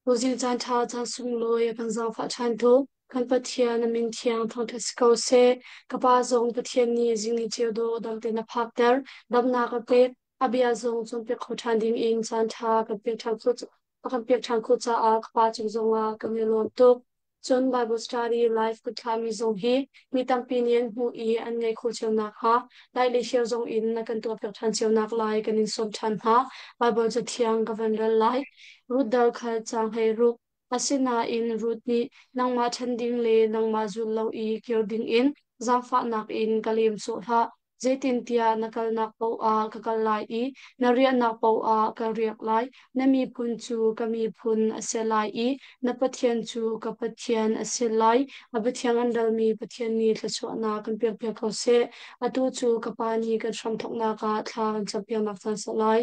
Tuzing caan ṭha caan sunglawi a kan zaangfah ṭhantu kan Pathian a min thiang thangṭhat si ko seh. Ka pa zong Pathian nih zingni ceu dawh dam tein a phakter, damnak a pek, a bia zong cawnpiak kho ṭhan ding in caan ṭha kan pek ṭhan khawh a kan pek ṭhan khawh caah ka pa cung zongah kan i lawm tuk. Cun Bible study live kan thlahmi zong hi mi tampi nih an hmuh i an ngaih khawh cio nakhnga lai le share zong in na kan tuahpiak ṭhan cio nak lai kan in sawm ṭhan hna. Bible cathiang ka van rel lai. Ruth dal khal caang 16. Asinain Ruth nih nangmah ṭhen ding le nangmah zul lo i kir dingin zaangfahnak in ka lem sawh hlah. Zeitintiah na kalnak paoh ah ka kal lai i na riahnak paoh ah ka riak lai. Na miphun cu ka miphun a si lai i na Pathian cu ka Pathian a si lai. A biathiang an ralmi Pathian nih thluachuahnak kan pekpiak ko seh. Atu cu ka Pa nih kan hramthawknak ah thla kan campiaknak caan si lai.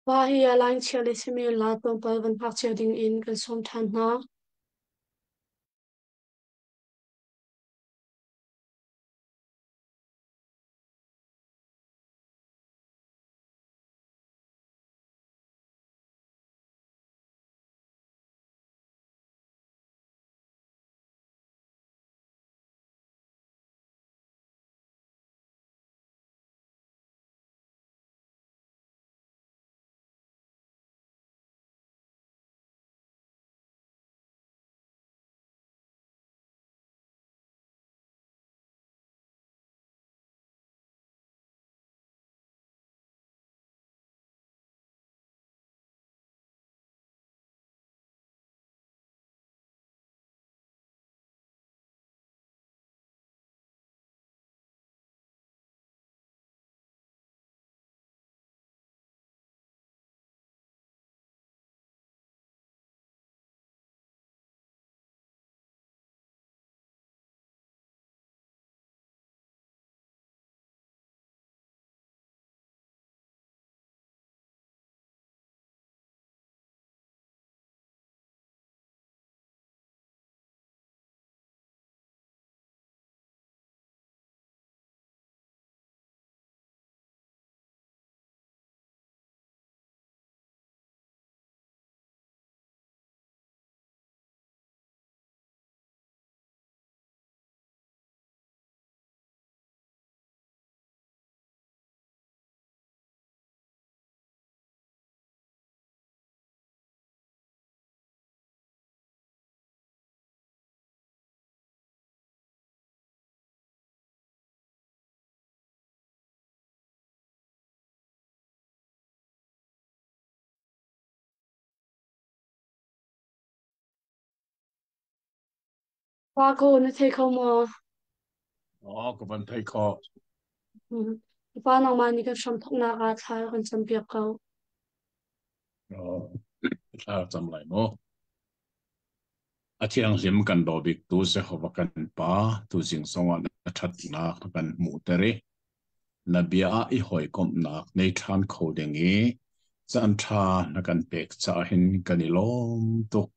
Mah hi a line chia le simi la tlawmpal van hngak cio ding in kan sawm ṭhan hna. Pa ko na thei kho maw? Aw, ka van thei kho. Pa nangmah nih kan hramthawknak ah thla kan campiak ko. Aw, thla cam lai mu. A thianghlim kan daw biktu Jehovah kan Pa, tuzing zongah na ṭhatnak na kan hmuhter i na bia ah i hawikomhnak nei ṭhan kho ding i caanṭha na kan pek caah hin kan i lawm tuk.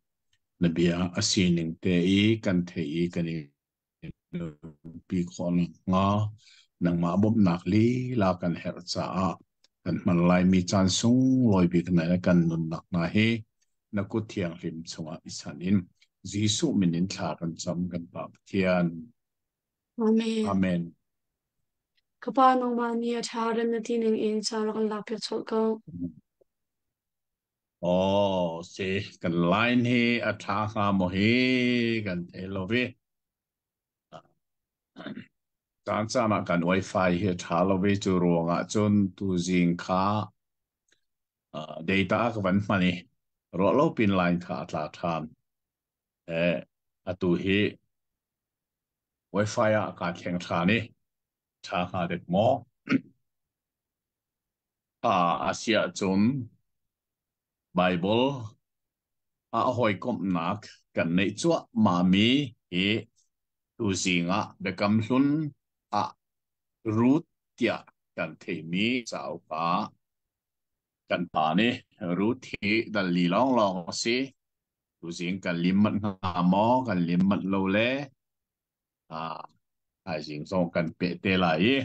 Na bia a sining te i kan theih i kan i nunpi khawh nakhnga nangmah bawmhnak lila kan herh caah kan hman laimi caan sunglawi bik na kan nunnak hna hi na kut thianghlim chungah i chan in Jesuh min in thla kan cam kan Pa Pathian. Amen. Amen. Ka pa nangmah nih a ṭha rem na ti ning in ca rak kan lakpiak cawlh ko. Oh, si kan line hi a ṭha hnga maw hi kan thei lo i. Caan caan ah kan wifi hi a ṭha lo i cu ruangah cun tuzing kha data ka van hman i ruah lo pin line kha a tla ṭhan. Atu hi wifi ah kaa thleng ṭhan i ṭha hnga dek maw? A si ahcun Baibal ah hawikomhnak kan neih cuahmahmi hi tuzing ah Biakam Hlun ah Ruth tiah kan theihmi cauk ah kan pa nih Ruth hi dal li lawnglawng a si. Tuzing kan lim manh hnga maw? Kan lim manh lo le thaizing zong kan peh te lai i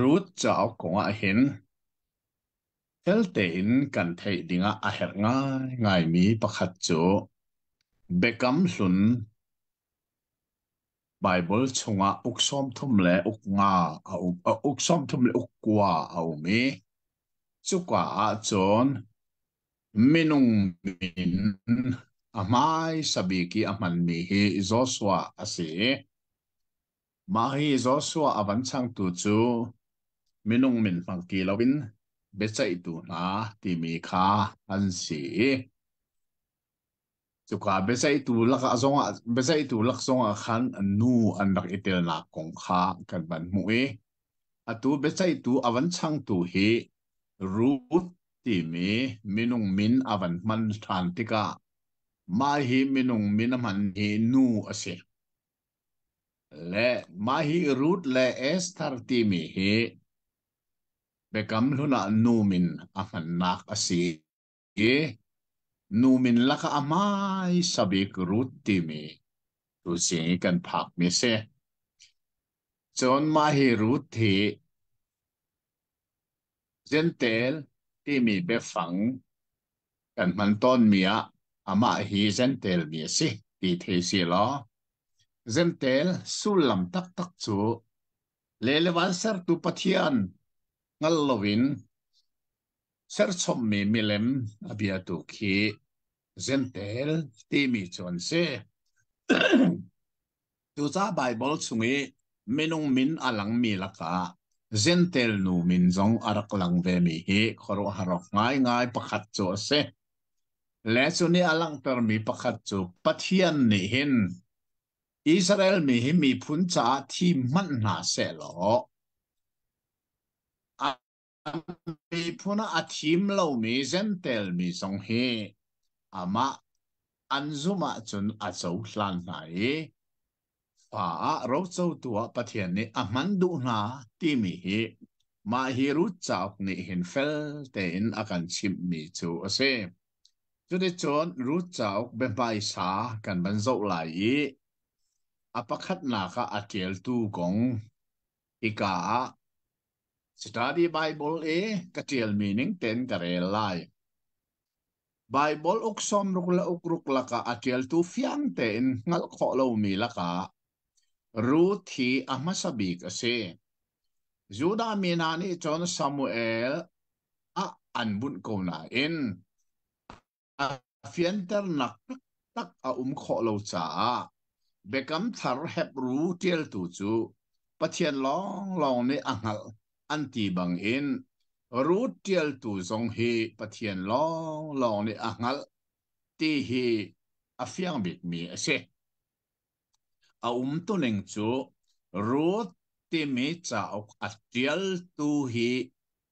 Ruth cauk kong ah hin fel tein kan theih dingah a herh ngaingaimi pakhat cu Biakam Hlun Baibal chungah uk 30 le uk nga a um, uk 30 le uk kua a um i cuka ahcun minung min a hmaisa bik i a hmanmi hi Joshua a si. Mah hi Joshua a van changtu cu minung min hmang ti loin biaceihtu hna timi kha an si i cuka biaceihtu lakah zongah biaceihtu lak zongah khan nu an rak i telnak kong kha kan van hmuh i atu biaceihtu a van changtu hi Ruth timi minung min a van hman ṭhan tikah mah hi minung min a hman hi nu a si. Le mah hi Ruth le Esther timi hi Biakam Hlun ah nu min a hmannak a si i nu min lakah a hmaisa bik Ruth timi tuzing i kan phakmi a si. Cun mah hi Ruth hi Jentail timi biafang kan hman tawnmi ah amah hi Jentail mi a si ti thei si law Jentail sullam taktak cu le le van sertu Pathian hngal loin serchommi milem a biatu khi Jentail timi cu an si. Cucaah Baibal chung i minung min a langmi lakah Jentail nu min zong a rak lang vemi hi khuaruahhar awk ngaingai pakhat cu a si. Le cu nih a langhtermi pakhat cu Pathian nih hin Israel mi hi miphun caah thim hmanh hna sehlaw a miphun ah a thim lomi Jentail mi zong hi amah an zumh ahcun a cohlan hna i fa ah rocotu ah Pathian nih a hman duh hna timi hi mah hi Ruth cauk nih hin fel tein a kan chimhmi cu a si. Cuticun Ruth cauk biahmaisa kan van zoh lai i a pakhatnak ah a ṭialtu kong hika ah Study Bible i ka ṭialmi ning tein ka rel lai. Baibal uk sawmruk le uk ruk lakah a ṭialtu fiang tein hngalh khawh lomi lakah Ruth hi a hmasa bik a si. Judah mi hna nih cun Samuel ah an bunh ko nain a fianternak taktak a um khawh lo caah Biakam Thar Hebru ṭialtu cu Pathian lawnglawng nih a hngalh an ti bangin Ruth ṭialtu zong hi Pathian lawnglawng nih a hngalh ti hi a fiang bikmi a si. A umtuning cu Ruth timi cauk a ṭialtu hi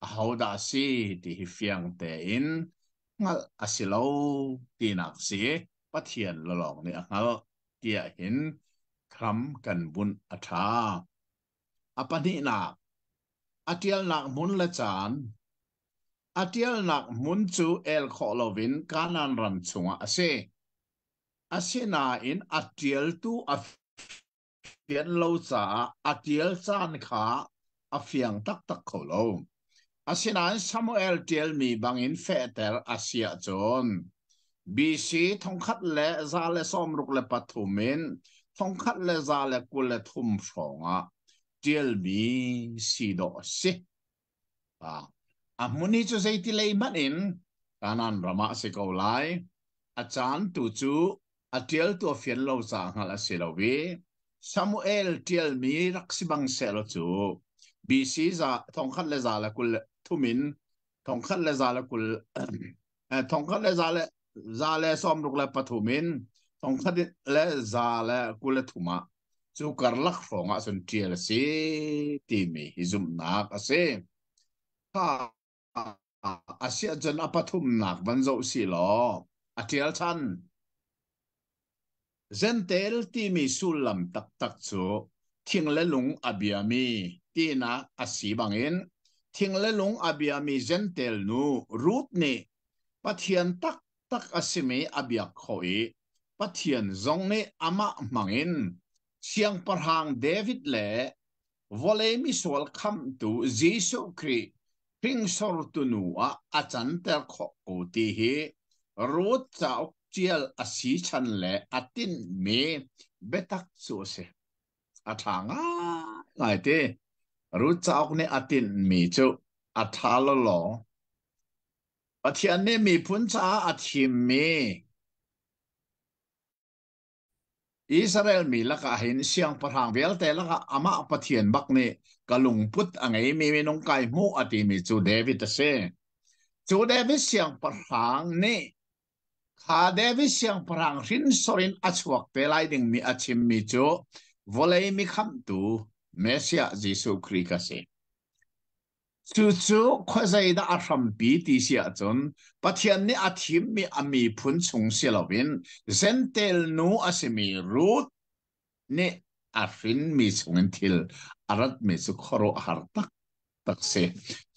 ahodah a si ti hi fiang tein hngalh a si lo tinak si. Pathian lawng nih a hngalh tiah hin hram kan bunh a ṭha. A pahnihnak, a ṭialnak hmun le caan. A ṭialnak hmun cu el khawh loin Kanaan ram chungah a si. Asinain a ṭialtu a fian lo caah a ṭial caan kha a fiang taktak kho lo. Asinain Samuel ṭialmi bangin fehter a si ahcun BC 1163 in 1123 hrawngah ṭialmi si dawh a si. A hmun hi cu zeiti lei hmanh in Kanaan ram ah a si ko lai. A caan tu cu a ṭialtu a fian lo caah hngalh a si lo i. Samuel ṭialmi rak si bang sehlaw cu BC za thongkhat le za le kul thum in thongkhat le za le kul thongkhat le za le za le sawmruk le pathum in thongkhat le za le kul le thum ah cu karlak hrawng ah cun ṭial a si timi hi zumhnak a si. Kha a si ahcun a pathumnak van zoh si law a ṭial chan. Zentel timi sullam taktak cu thing le lung a biami tinak a si bangin thing le lung a biami Zentel nu Ruth nih Pathian taktak a simi a biak khawh i Pathian zong nih amah hmangin Siangpahrang David le vawlei misual khamhtu Jesuh Khrih hringsortu nu ah a canter khawh ko ti hi Ruth cauk ṭial a si chan le a tinhmi biatak cu a si. A ṭha ngaingai ti. Ruth cauk nih a tinhmi cu a ṭha lawlaw. Pathian nih miphun caah a thimmi Israel mi lakah hin siangpahrang vialte lakah amah Pathian bak nih ka lungput a ngeimi minung kai hmuh a timi cu David a si. Cu David siangpahrang nih kha David siangpahrang hrinsor in a chuak te lai dingmi a chimmi cu vawlei mi khamhtu Messiah Jesuh Khrih ka si. Cucu khuazeidah a hrampi ti si ahcun Pathian nih a thimmi a miphun chung si loin Jentail nu a simi Ruth nih a hrinmi chungin thil a ratmi cu khuaruahhar taktak si.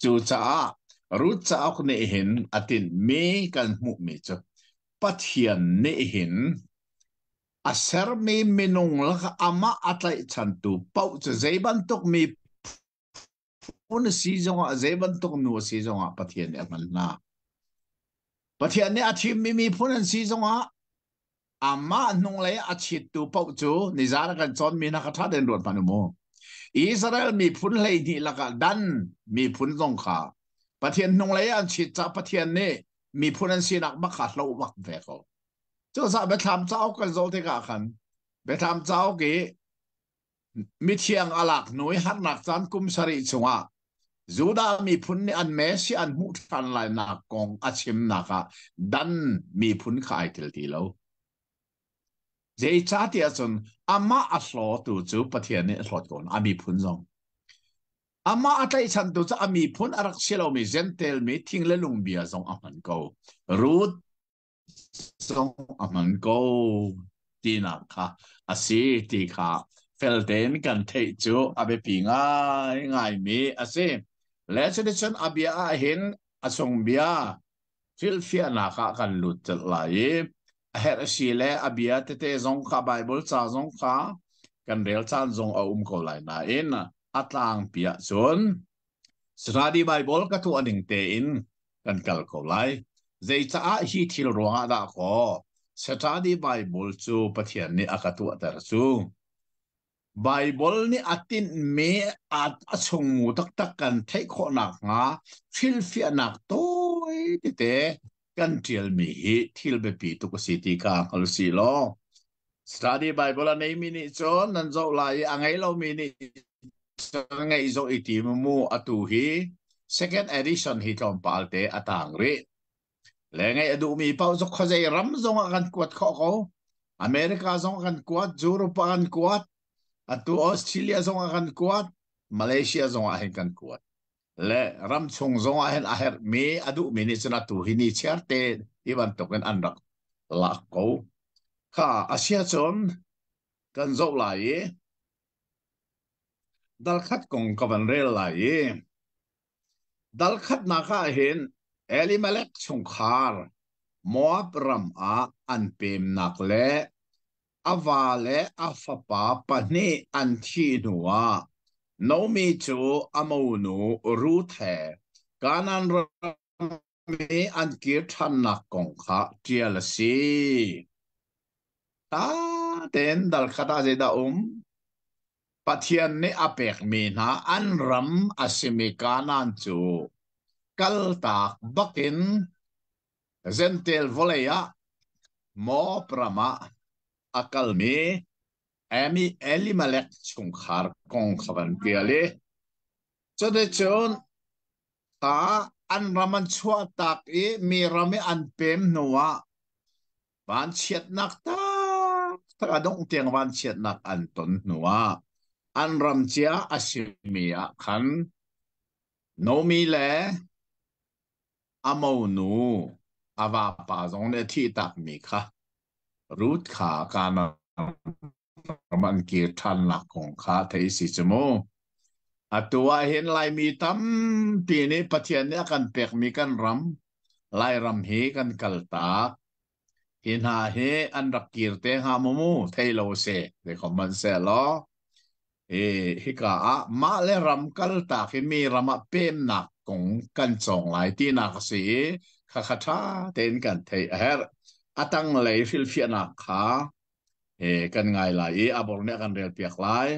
Cucaah Ruth cauk nih hin a tinhmi kan hmuhmi cu Pathian nih hin a sermi minung lakah amah a tlaihchantu paoh cu zei bantuk mi phun a si zongah zei bantuk nu a si zongah Pathian nih a hman hna. Pathian nih a thimmi miphun an si zongah amah hnunglei a chittu paoh cu nizan a kan cawnmi hna kha ṭha tein ruat hmanh u mu. Israel miphun 12 lakah Dan miphun zong kha Pathian hnunglei an chit caah Pathian nih miphun an sinak bak kha hloh bak ve ko. Cucaah Biathlam cauk kan zoh tikah khan Biathlam cauk i Mithiang a lak hnu i harnak caan kum sarih chungah Judah miphun nih an Messiah an hmuh ṭhan lainak kong a chimnak ah Dan miphun kha ai tel ti lo. Zeicahtiah cun amah a hlawtu cu Pathian nih a hlawt ko a miphun zong. Amah a tlaihchantu cu a miphun a rak si lomi Jentail mi thing le lung bia zong a hman ko. Ruth zong a hman ko tinak kha a si ti kha fel tein kan theih cu a biapi ngaingaimi a si. Le cuticun a bia ah hin a chung bia hrilhfiahnak ah kan lut colh lai i a herh a si le a bia tete zong kha Baibal ca zong kha kan rel caan zong a um ko lai nain a tlangpi ahcun Study Bible ka tuah ning tein kan kal ko lai. Zeicaah hi thil ruangah dah kaw Study Bible cu Pathian nih a ka tuahter cu? Bible nih a tinhmi a chungmu taktak kan theih khawh nakhnga hrilhfiahnak tawi tete kan ṭialmi hi thil biapi tuk a si ti kha hngal u sih law Study Bible a neimi nih cun nan zoh lai i a ngei lomi nih cun ngeih zoh i tim mu atu hi second edition hi tlawmpal te a tang rih. Le ngeih a duhmi paoh cu khuazei ram zong ah kan kuat khawh ko. America zong ah kan kuat, Europe ah kan kuat, atu Australia zong ah kan kuat, Malaysia zong ah hin kan kuat. Le ram chung zong ah hin a herhmi a duhmi nih cun atu hi ni chiar te ti bantukin an rak lak ko. Kha a sia cun kan zoh lai i dal khat kong ka van rel lai i dal khatnak ah hin Elimelech chungkhar Moab ram ah an pemnak le a va le a fapa pahnih an thih hnuah Naomi cu a monu Ruth he Kanaan ram i an kir ṭhannak kong kha ṭial a si. Ta tein dal khat ah zeidah um? Pathian nih a pekmi hna an ram a simi Kanaan cu kaltak bakin Jentail vawlei ah Moab ram ah a kalmi Emi Elimelech chungkhar kong kha van tial i cuticun kha an ram an chuahtak i mi ram i an pem hnuah vanchiatnak taktak a dongh tiang vanchiatnak an ton hnuah an ram cia a simi ah khan Nomi le a monu a vapa zong nih a thihtakmi kha Ruth kha Kanaan ram an kir ṭhannak kong kha theih si cu mu. Atu ah hin Laimi tampi nih Pathian nih a kan pekmi kan ram, Lairam hi kan kaltak. Hi hna hi an rak kir te hnga maw mu thei lo si. Zeihmanh i hika ah mah le ram kaltak i mi ram ah pemnak kong kan cawng lai tinak a si i khakha ṭha tein kan theih a herh. A tanglei hrilhfiahnak kha kan ngai lai i a bor nih a kan relpiak lai.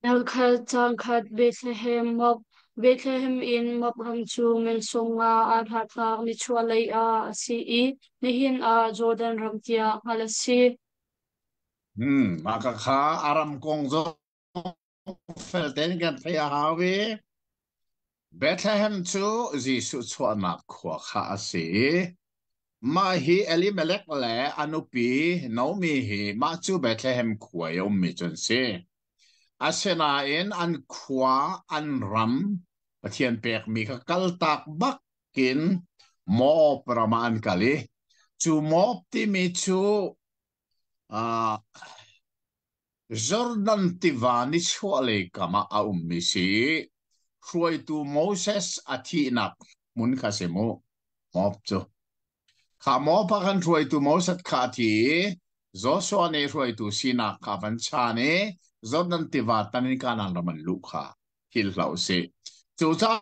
Nalkhat cangkhat Bethlehem Moab Bethlehem in Moab ram cu meng sawmnga aa hlatnak nichuahlei ah a si i nihin ah Jordan ram tiah hngalh a si. Mah ka kha a ram kong zong fel tein kan theih a hau i Bethlehem cu Jesuh chuahnak khua kha a si i mah hi Elimelech le a nupi Naomi hi mah cu Bethlehem khua i a ummi cu an si. Asinain an khua, an ram, Pathian pekmi kha kaltak bakin Moab ram ah an kal i cu Moab timi cu Jordan tiva nichuahlei kam ah a ummi si i hruaitu Moses a thihnak hmun kha si mu. Moab cu. Kha Moab ah khan hruaitu Moses kha a thi i Joshua nih hruaitu sinak kha a van chan i Jordan tiva tan in Kanaan ram an luh kha philh hlah u sih. Cucaah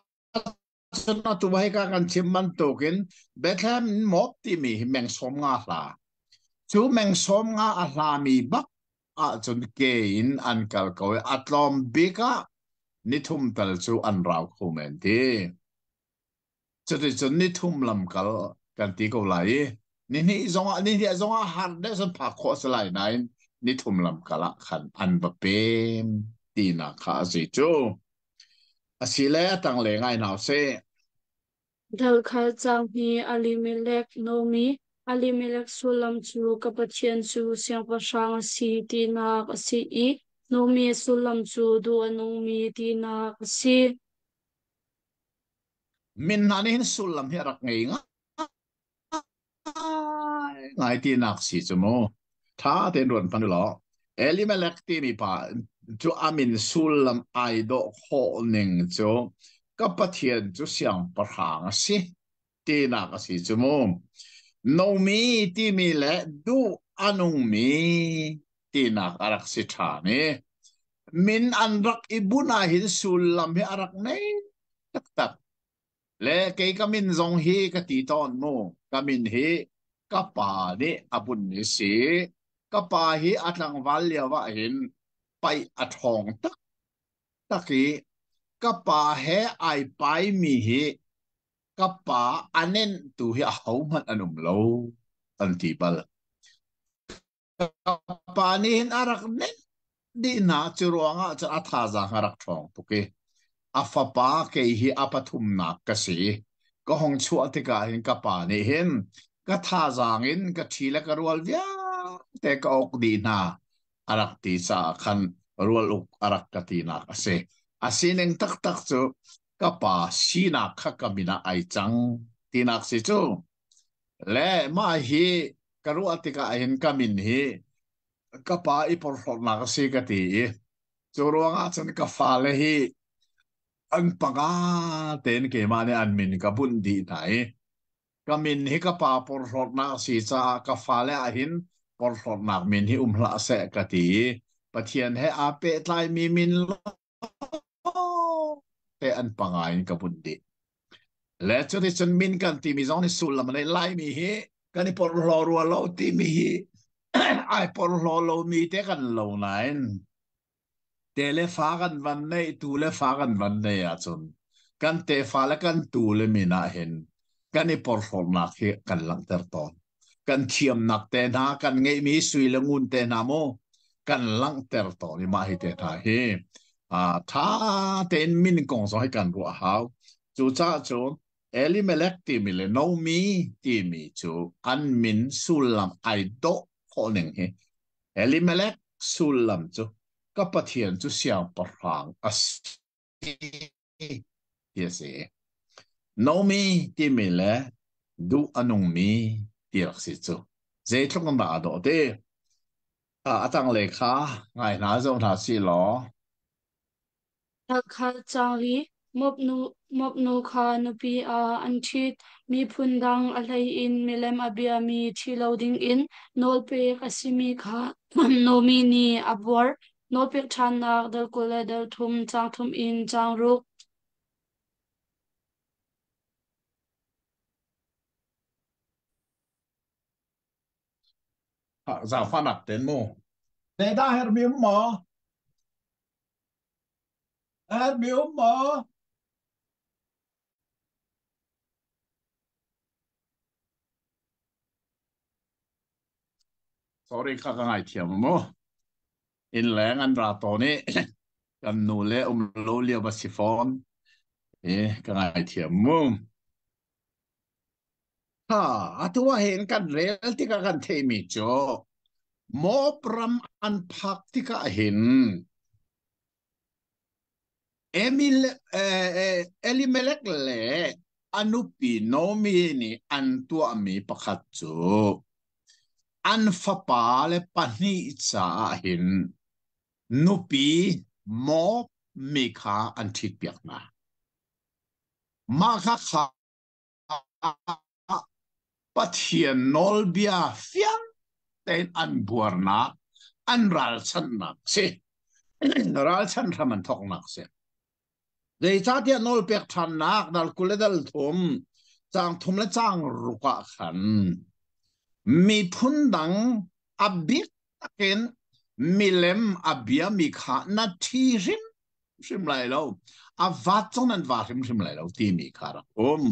cun atu hika kan chim bantukin Bethlehem Moab timi hi meng 50 hla. Cu meng 50 a hlami bak ahcun ke in an kal ko i a tlawm bik ah nithum tal cu an rau kho men ti. Cuticun nithum lam kal kan ti ko lai i nihnih zongah nihnih zongah har deuh cun phak khawh a si lai nain nithum lam kal ah khan an va pem tinak kha a si cu. Asile a tanglei ngai hna usih. Dal kha caang hnih Elimelech Naomi Elimelech sullam cu ka Pathian cu siangpahrang a si tinak a si i Naomi sullam cu duh a nungmi tinak a si. Min hna nih hin sullam hi a rak ngei ngai. Ngai tinak si cu mu. Tha tein ruat hmanh u law Elimelech timi pa cu a min sullam ai dawh khawh ning cu ka Pathian cu siangpahrang a si tinak a si cu mu. Nomi timi le duh a nungmi tinak a rak si ṭhan i min an rak i bunh ah hin sullam hi a rak nei taktak. Le kei ka min zong hi ka ti tawn mu. Ka min hi ka pa nih a bunmi si. Ka pa hi a tlangval lio ah hin paih a ṭhawng taktak i ka pa he ai paimi hi ka pa a nenhtu hi ahohmanh an um lo an ti bal. Ka pa nih hin a rak nenh dih hna. Cu ruangah cun a thazaang a rak ṭhawng tuk i a fapa kei hi a pathumnak ka si i ka hung chuah tikah hin ka pa nih hin ka thazaang in ka ṭhi le ka rual vialte ka uk dih hna a rak ti caah khan rual uk a rak ka tinak a si. A sining taktak cu ka pa sinak kha ka min ah ai cang tinak si cu. Le mah hi ka ruah tikah hin ka min hi ka pa i porhlawtnak a si ka ti i cu ruangah cun ka fale hi an panga tein keimah nih an min ka bunh dih hna i ka min hi ka pa porhlawtnak a si caah ka fale ah hin porhlawtnak min hi um hlah seh ka ti i Pathian he aa pehtlaimi min te an panga in ka bunh dih. Le cuticun min kan timi zong nih sullam a nei. Laimi hi kan i porhlaw rua lo timi hi ai porhlaw lomi te kan lo nain te le fa kan van neih, tu le fa kan van neih ahcun kan tefa le kan tu le min ah hin kan i porhlawtnak hi kan langhter tawn. Kan thiamnak te hna, kan ngeihmi sui le ngun te hna mu kan langhter tawn i mah hi te hna hi tha tein min kong zong hi kan ruah hau. Cucaah cun Elimelech timi le Nomi timi cu an min sullam ai dawh khawh ning hi. Elimelech sullam cu ka Pathian cu siangpahrang a si ti a si. Nomi timi le duh a nungmi ti rak si cu. Zeitluk in dah a dawh ti. A tanglei kha ngai hna zoh hna si law. Hakha caang i mopnu kha nupi ah an ṭhit. Miphun dang a hlei in milem a biami ṭhi lo dingin nawlpek a simi kha Nomi nih a buar. Nawlpek ṭhannak dal 20 le dal 3, caang 3 in caang 6. Zaangfahnak ten mu. Zeidah herhmi um maw? Herhmi um maw? Sorry kha ka ngaithiam mu. Inn leng an ra tawn i kan nu le um lo lio va si fawn. I ka ngaithiam mu. Ha, atu ah hin kan rel tikah kan theihmi cu Moab ram an phak tikah hin Emil, Elimelech le a nupi Naomi nih an tuahmi pakhat cu an fapa le pahnih caah hin nupi Moab mi kha an ṭhitpiak hna. Mah kha Pathian nawlbia fiang tein an buarnak, an ralchanhnak a si. Ralchanh hram an thawknak a si. Zeicahtiah nawlpek ṭhannak dal 20 le dal 3, caang 3 le caang 6 ah khan miphun dang a bik takin milem a biami kha na ṭhi hrim hrim lai lo, a vat zong nan va hrimhrim lai lo timi kha rak um.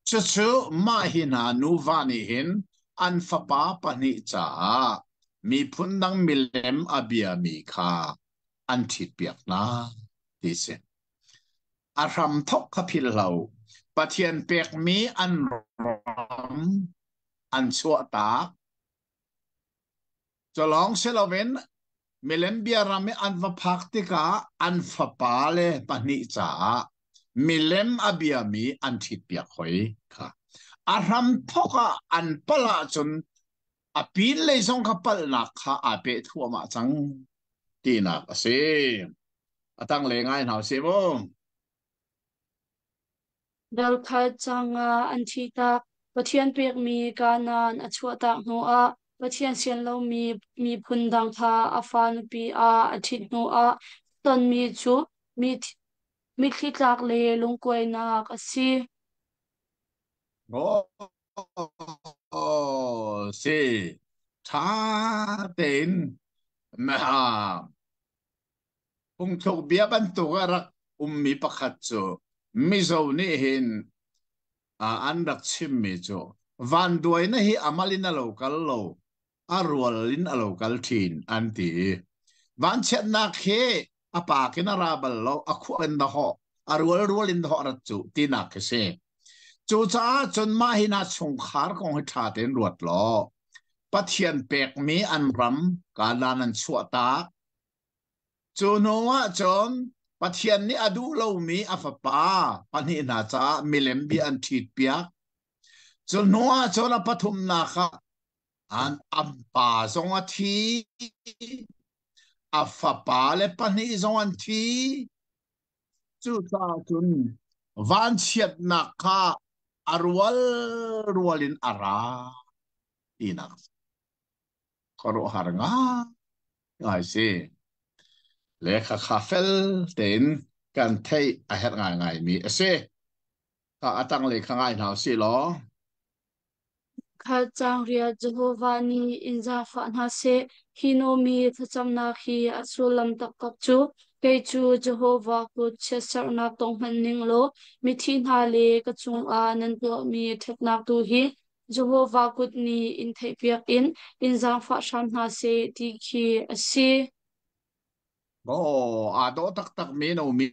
Cucu mah hi hna nuva nih hin an fapa pahnih caah miphun dang milem a biami kha an ṭhitpiak hna ti si. A hramthok kha philh lo. Pathian pekmi an ram an chuahtak. Cu lawng si loin milem bia ram i an va phak tikah an fapale pahnih caah milem a biami an ṭhitpiak hoi kha. A hramthawk ah an palh ahcun a pinlei zong kha palhnak kha aa peh thluahmah cang tinak a si. A tanglei ngai hna usih mu. Dal khat caang ah an thihtak. Pathian pekmi Kanaan a chuahtak hnuah Pathian sian lomi miphun dang kha a fa nupi ah a ṭhit hnuah tonmi cu mitthli tlak le lungkuainak a si. Oh, si. Ṭha tein na Phungthluk bia bantuk a rak ummi pakhat cu Mizo nih hin an rak chimmi cu vanduaina hi a mal in a lo kal lo, a rual in a lo kal ṭhin an ti. Vanchiatnak hi a paak in a ra bal lo, a khuah in dahawh, a rual rual in dahawh rat cu tinak khi si. Cucaah cun mah hi na chungkhar kong hi ṭha tein ruat law, Pathian pekmi an ram Kanaan an chuahtak, Cu hnu ahcun Pathian nih a duh lomi a fapa pahnih hna caah milem bia an ṭhitpiak. Cu hnu ahcun a pathumnak ah an an pa zong a thi, a fapa le pahnih zong an thi. Cucaah cun vanchiatnak kha a rual rual in a ra tinak khuaruahhar ngai si. Le khakha fel tein kan theih a herh ngaingaimi a si. Kha a tanglei kha ngai hna usih law. Kha caang riat Jehovah nih in zaangfah hna seh. Hi Naomi thlacamnak hi a sullam taktak cu kei cu Jehovah kut chiatserhnak tong hmanh ning law mithi hna le ka cungah nan tuahmi ṭhatnak tu hi Jehovah kut nih in theihpiak in in zaangfah hram hna seh ti khi a si. Aw, aa dawh taktak mi Naomi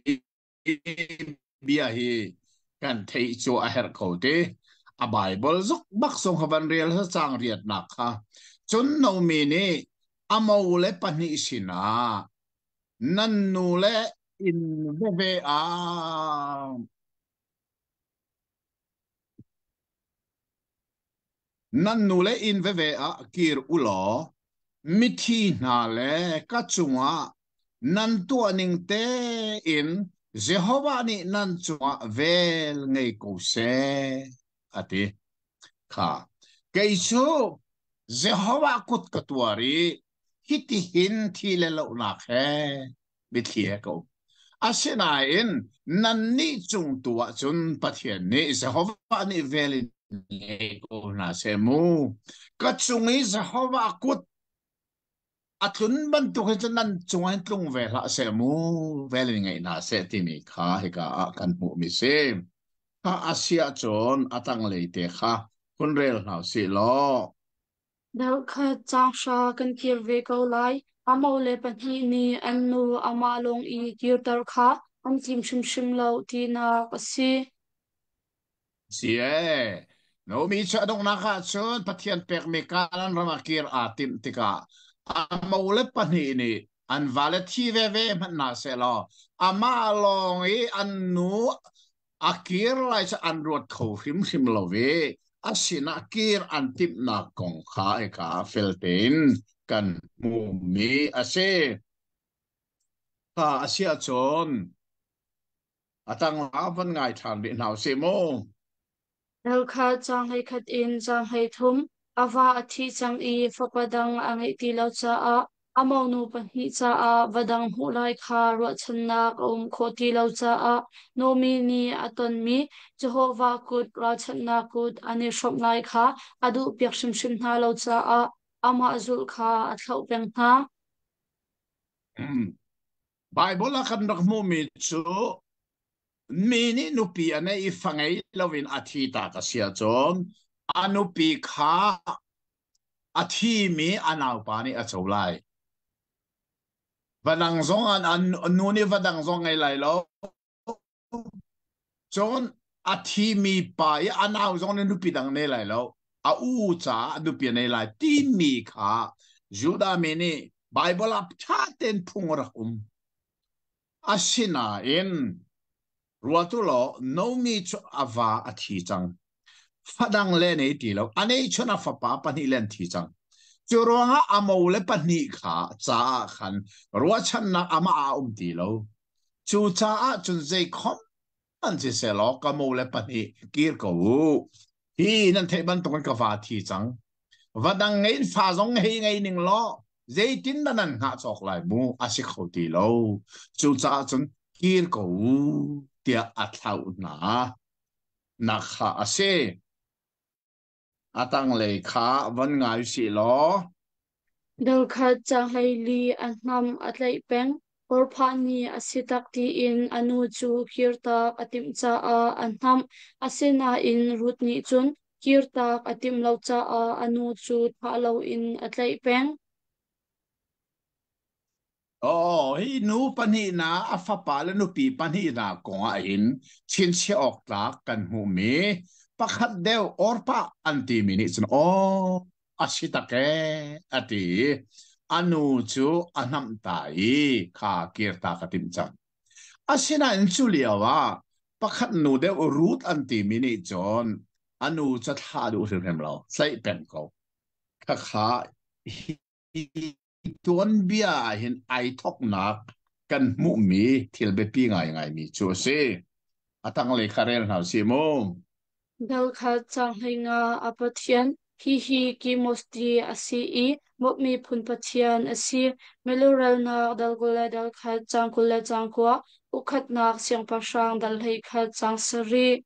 bia hi kan theih cu a herh ko ti. A Bible zuk bak zong kha van rel cang riatnak kha. Cun Naomi nih a mo le pahnih sinah nan nu le inn veve ah Nan nu le inn veve ah kir u law mithi hna le ka cungah nan tuahning tein Jehovah nih nan cungah vel ngei ko seh, a ti. Kha kei cu Jehovah kut ka tuar i hitihin thi le lohnak he mitthli he ka um. Asinain nannih cung tu ah cun Pathian nih Jehovah nih vel in ngei ko hna seh mu. Ka cung i Jehovah kut a tlun bantuk hin cun nan cungah hin tlung ve hlah seh mu, vel in ngei hna seh timi kha hika ah kan hmuhmi si. Kha a si ahcun a tanglei te kha hun rel hna usih law. Deuhkhat caanghra kan kir ve ko lai. A mawle pahnih nih an nu amah lawng i kirter kha an tim hrimhrim lo tinak a si. Si ee. Naomi cu a donghnak ah cun Pathian pekmi Kanaan ram ah kir aa timh tikah a mole pahnih nih an vale thi veve hmanh hna sehlaw amah lawng i an nu a kir lai cu an ruat kho hrimhrim lo i a sinah kir an timhnak kong kha eka fel tein kan hmuhmi a si. Kha a si ahcun a tangah van ngai ṭhan rih hna usih mu. Dal kha caang hleikhat in caang 13, a va a thi cang i fapa dang a ngeih ti lo caah a monu pahnih caah va dang hmuh lai kha ruahchannak a um khawh ti lo caah Naomi nih a tonmi Jehovah kut ralchanhnak kut an i hrawmh lai kha a duhpiak hrimhrim hna lo caah amah zulh kha a thlauh peng hna. Baibal ah kan rak hmuhmi cu Mi nih nupi a neih i fa ngei loin a thi ta ka si ahcun a nupi kha a thimi a naupa nih a co lai. Va dang zong an nu nih va dang zong ngei lai lo. Cun a thimi pa i a nau zong nih nupi dang nei lai lo. A u caah nupi a nei lai timi kha Judah mi nih Baibal ah ṭha tein phung a rak um. Asinain ruat u law Naomi cu a va a thi cang. Fadang le nei ti lo. A neihchun a fapa pahnih le an thi cang. Cu ruangah a mole pahnih kha caah khan ruahchannak amah ah a um ti lo. Cucaah cun zeikhom an si sehlaw ka mole pahnih kir ko u. Hi nan theih bantukin ka va thi cang. Va dang ngei in fa zong hei ngei ning law zeitin dah nan hngah cawk lai mu a si kho ti lo. Cucaah cun kir ko u tiah a thlauh hna nak kha a si. A tanglei kha van ngai usih law. Dal khat caang 14 a hnam a tlaih peng. Orphah nih a si tak tiin a nu cu kirtak a timh caah a hnamh. Asinain Ruth nih cun kirtak a timh lo caah a nu cu thah loin a tlaih peng. Aw, hi nu pahnih hna a fapa le nupi pahnih hna kong ah hin chinchiah awk tlak kan hmuhmi pakhat deuh Orpah an timi nih cun aw a si tak ee a ti i a nu cu a hnamh ta i kha kirtak a timh cang. Asinain cu lio ah pakhat nu deuh Ruth an timi nih cun a nu cu thlah duh hrimhrim lo, tlaih peng ko. Khakha hi tuanbia ah hin ai thoknak kan hmuhmi thil biapi ngaingaimi cu a si. A tanglei kha rel hna usih mu. Dal khat caang 15 a Pathian, hihi Kemos ti a si i Moab miphun pathian a si. Milurelnak dal 20 le dal khat caang 20 le caang kua, ukkhatnak siangpahrang dal 11 caang sarih.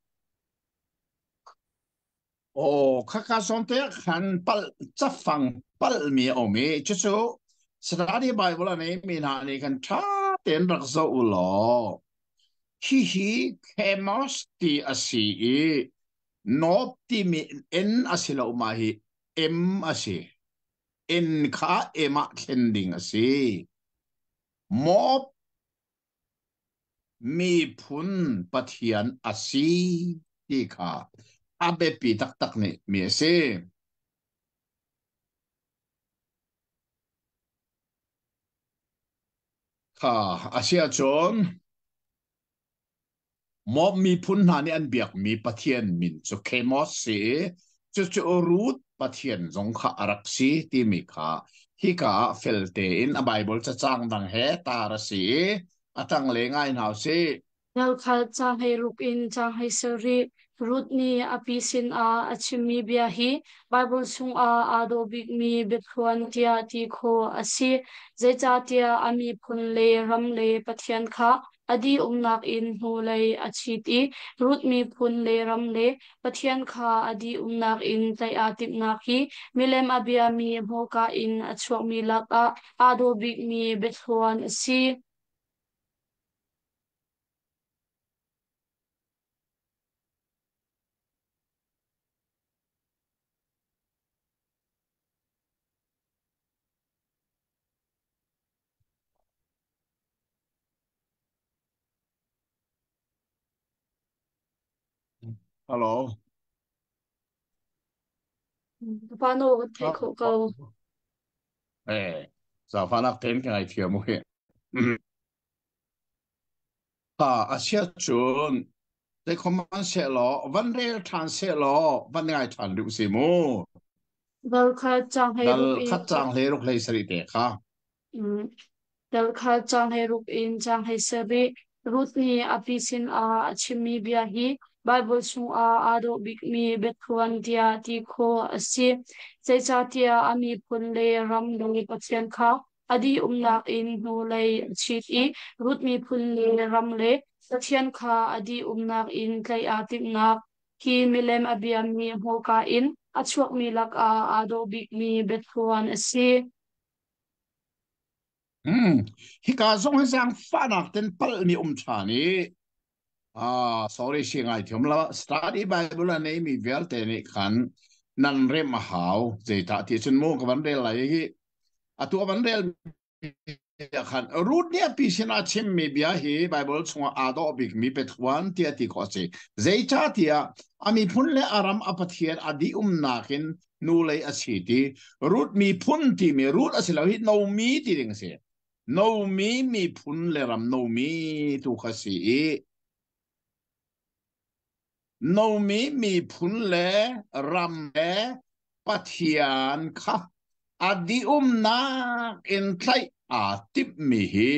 Aw, khaka zawn te ah khan palh cafang palhmi a um i cucu Study Bible a neimi hna nih khan ṭha tein rak zoh u law hihi Khemos ti a si i Nob timi N a si lo ma hi M a si. N kha M ah thlen ding a si. Moab miphun Pathian a si ti kha a biapi taktak nih mi a si. Kha a si ahcun Moab miphun hna nih an biakmi pathian min cu Khemos si i cucu Ruth pathian zong kha a rak si timi kha hika ah fel tein a Baibal cacang dang he tar a si i a tanglei ngai hna usih. Ralkhat caanghei ruk in caanghei sarih Ruth nih a pi sinah a chimmi bia hi Baibal chungah aa dawh bikmi biaphuan tiah ti khawh a si. Zeicahtiah a miphun le ram le Pathian kha a dihumnak in hnulei a chit i Ruth miphun le ram le Pathian kha a dihumnak in tlaih aa timhnak hi milem a biami hmurka in a chuakmi lakah aa dawh bikmi biathluan a si. Hello. Pa naw kan theih khawh ko. Eh, zaangfahnak tein ka ngaithiam u hi. Ha, a sia cun zeikhom seh law van rel ṭhan seh law van ngai ṭhan rih si mu. Dal kha caang hei Dal ruk in khat caang hle ruk hlei sarih te kha. Dal kha caang hei ruk in caang hei sarih. Ruth nih a pi sinah a chimmi bia hi Baibal chungah aa dawh bikmi biaphuan tiah ti khawh a si. Zeicahtiah a miphun le ram le Pathian kha a dihumnak in hnulei a chit i Ruth miphun le ram le Pathian kha a dihumnak in tlaih aa timhnak hi milem a biami hmurka in a chuakmi lakah aa dawh bikmi biathluan a si. Hika zong hi zaangfahnak ten palhmi um ṭhan i sorry si ngai thiam la study Bible a neimi vialte nih khan nan rem a hau zeitah ti cun mu ka van rel lai hi atu a van rel khan Ruth nih a pi sinah chimmi bia hi Bible chungah aa dawh bikmi biathuan tiah ti khawh a si. Zeicahtiah a miphun le a ram a Pathian a dihumnak in nu lei a si ti Ruth miphun timi Ruth a si lo hi Nomi ti ding a si. Nomi miphun le ram Nomi tu kha si i Nomi miphun le ram le Pathian kha a dihumnak in tlaih aa timhmi hi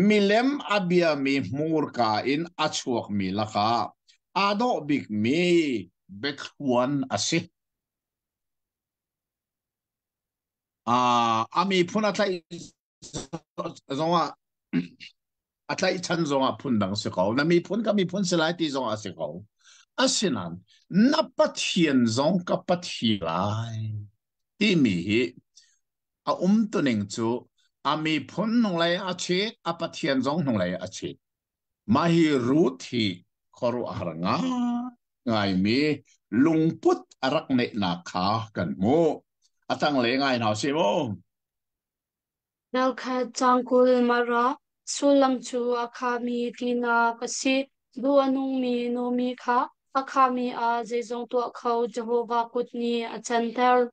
milem a biami hmurka in a chuakmi lakah aa dawh bikmi biathluan a si. A miphun a tlaih zongah a tlaihchan zongah phundang si ko. Na miphun ka miphun si lai ti zongah si ko. Asinain na Pathian zong ka Pathian lai timi hi a umtuning cu a miphun hnunglei a chit, a Pathian zong hnunglei a chit. Mah hi Ruth hi khuaruahhar ngaimi lungput a rak neihnak kha kan hmuh. A tanglei ngai hna usih mu. Ralkhat cangkul mara sullam cu a khami tinak a si. Duh a nungmi Nomi kha a khami ah zeizong tuah kho Jehovah kut nih a canter.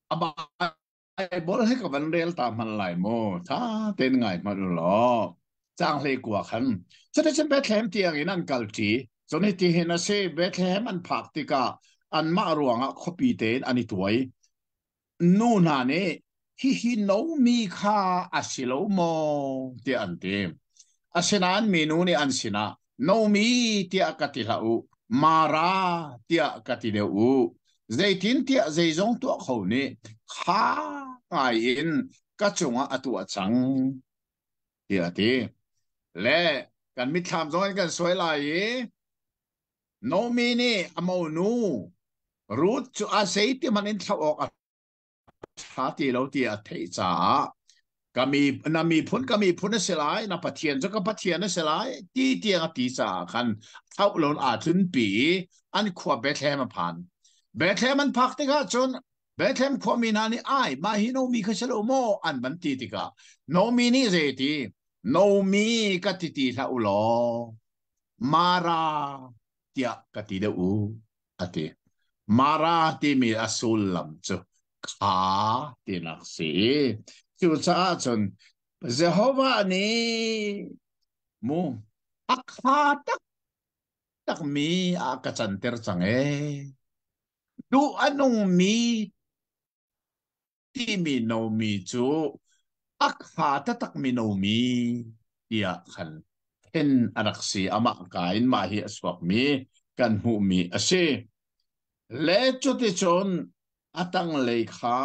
A Baibal hi ka van rel ta hmanh lai mu. Tha tein ngai hmanh u law. Caang hlei kua khan. Cuticun Bethlehem tiang in an kalṭi. Cun hiti hin a si, Bethlehem an phak tikah anmah ruangah khuapi tein an i tuai. Nu hna nih, hihi Nomi kha a si lo maw? tiah an ti. Asinain minu nih an sinah, Nomi tiah ka ti hlah u, Mara tiah ka ti deuh u. Zeitintiah zeizong tuah kho nih kha ngai in ka cungah a tuah cang, tiah a ti. Le kan mitthlam zong in kan suai lai i Nomi nih a monu Ruth cu a zeiti hmanh in thlauh awk a ṭha ti lo ti a theih caah Ka mi na miphun ka miphun a si lai, na Pathian cu ka Pathian a si lai ti tiang a ti caah khan thlauh loin aa tlunpi i an khua Bethlehem a phan. Bethlehem an phak tikah cun Bethlehem khuami hna nih ai mah hi Nomi kha si lo maw an van ti tikah Nomi nih zei ti Nomi ka ti ti hlah u law Mara tiah ka ti deuh u a ti. Mara timi a sullam cu kha tinak si i cucaah cun Jehovah nih mu a kha taktakmi ah ka canter cang ee. Duh a nungmi timi nomi cu a kha taktakmi nomi tiah khan then a rak si. Amah ka in mah hi a chuakmi kan hmuhmi a si. Le cuticun a tanglei kha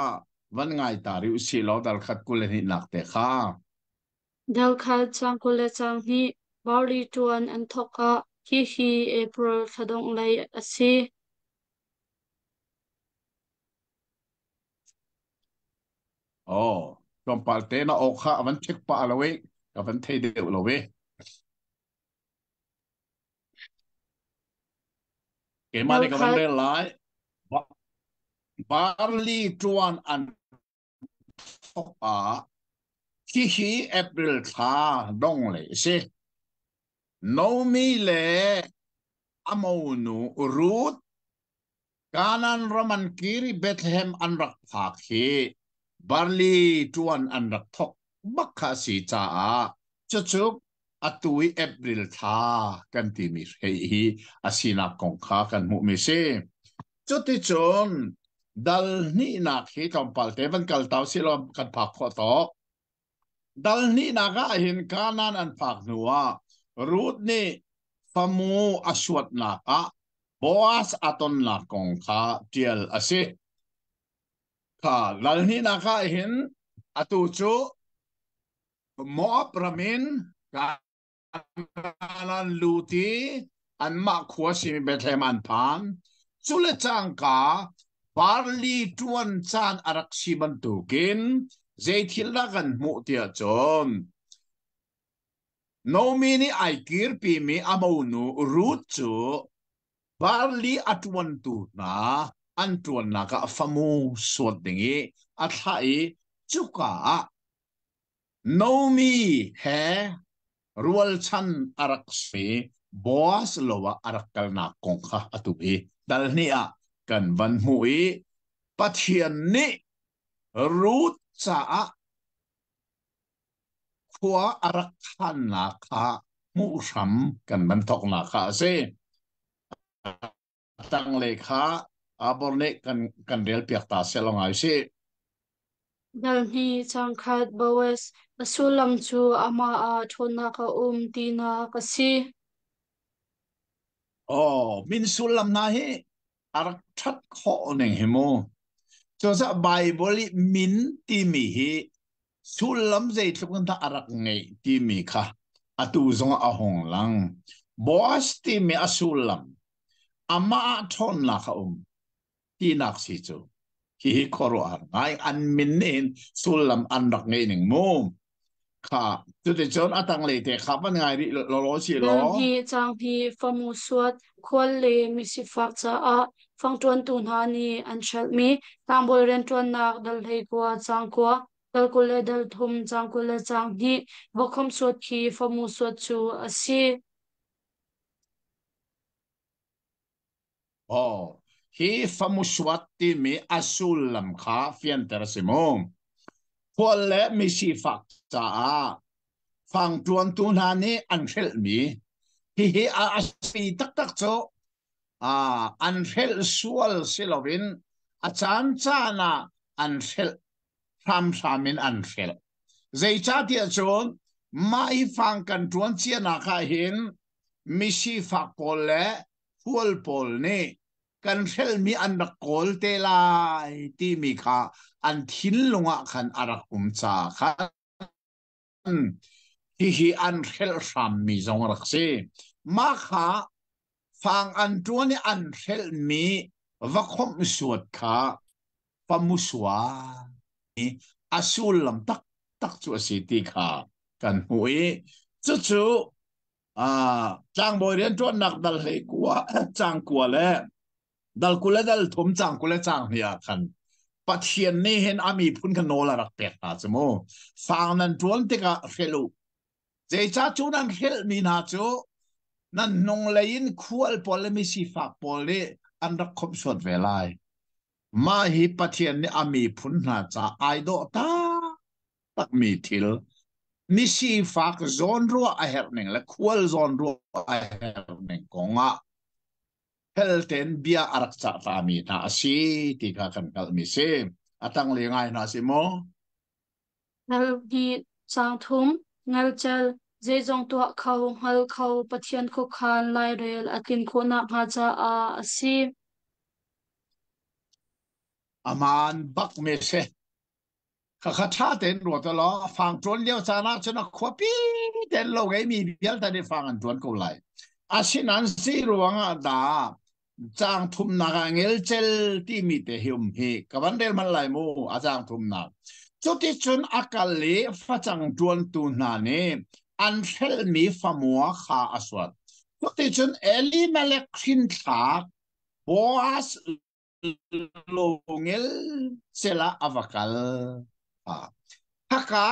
van ngai ta rih usih law dal khat 22 nak te kha. Dal khat caang 22 barli ṭuan an thawk ah hihi April thla dongh lei a si. Oh, tlawmpal te na aw kha a van thik pah lo i ka van thei deuh lo i. Keimah Dal nih ka van khat rel lai. Barley ṭuan an thawk ah hihi April thla dong lei a si. Nomi le a monu Ruth Kanaan ram an kir i Bethlehem an rak phak hi barli ṭuan an rak thawk bak kha a si caah cucu atu i April thla kan timi hrei hi a sinak kong kha kan hmuhmi si. Cuticun dal hnihnak hi tlawmpal te van kal tau si law kan phak khawh tawk. Dal hnihnak ah hin Kanaan an phak hnuah Ruth nih famu a suatnak ah Boaz a tonnak kong kha ṭial a si. Kha dal hnihnak ah hin atu cu Moab ram in Kanaan lut i anmah khua simi Bethlehem an phan. Cule cangka barli ṭuan caan a rak si bantukin zei thil dah kan hmuh tiah cun Nomi nih ai kirpimi a monu Ruth cu barli a ṭuantu hna an ṭuannak ah famu suat ding i a thlah i cuka ah Nomi he rualchan a rak si Boaz lo ah a rak kalnak kong kha atu hi dal hnih ah kan van hmuh i Pathian nih Ruth caah khua a rak khannak kha hmuh hram kan van thawknak kha a si. Tanglei kha Abor nih kan rel piak ta seh law ngai sih. Dal hnih cangkhat Boaz a sullam cu amah ah ṭhawnnak a um tinak a si. Oh, min sullam hna hi a rak ṭhat khawh ning hi mu. Cucaah Bible i min timi hi sullam zeitluk in dah a rak ngeih timi kha atu zong a hung lang. Boaz timi a sullam amah ah ṭhawnnak a um tinak si cu hihi khuaruahhar ngai an min nih hin sullam an rak ngeih ning mu. Kha cuticun a tanglei te kha van ngai rih law si Dal law. hnih caang hnih famu suat khual le misifak caah fangṭuantu hna nih an hrelhmi tlangbawi rianṭuannak dal 19 caang 9 dal 23 caang 22 vokhom suat khi famu suat cu a si. Oh, hi famusuat timi a sullam kha fianter a si mu. Khual le misifak caah fangṭuantu hna nih an hrelhmi hihi a si taktak cu an hrelh sual si loin a caancaan ah an hrelh hramhram in an hrelh. Zeicahtiah cun mah hi fang kan ṭuan cianak ah hin misifak pawl le khual pawl nih kan hrelhmi an rak kawl te lai timi kha an thinlung ah khan a rak um caah khan hihi an hrelh hrammi zong a rak si. Mah kha fang an ṭuan i an hrelhmi va khawmh suat kha pamusua a sullam tak. tak cu a si ti kha kan hmuh i cucu tlangbawi rianṭuannak dal hlei kua cang kua le dal 20 le dal 30 cang 20 le cang hnih ah khan Pathian nih hin a miphun kha nawl a rak pek hna cu mu. Fang nan ṭuan tikah hrelh u. Zeicah cu nan hrelhmi hna cu nan hnunglei in khual pawl le misifak pawl nih an rak khawmhsuat ve lai. Mah hi Pathian nih a miphun hna ca ai dawh taktakmi thil, misifak zawnruah a herh ning le khual zawnruah a herh ning kong ah fel tein bia a rak cah tami hna a si ti kha kan hngalhmi si. A tanglei ngai hna si maw? Ngalhnih, Cangthum, ngalcel, zeizong tuah kho, hngal kho, Pathian khuakhan lairel a tlin khawhnak hnga caah a si. Aman bak me si. Khakha ṭha tein ruat law fang ṭuan lio caan ah cun a khuapi tein lo ngeimi vialte nih fang an ṭuan ko lai. Asinain zei ruangah dah caang thumnak ah ngelcel timi te hi um hi ka van rel hmanh lai mu a caang thumnak. Cuticun a kal i facang ṭuantu hna nih an hrelhmi famua kha a suat. Cuticun Elimelek hrinthlak Boaz longel cel ah a va kal. Haka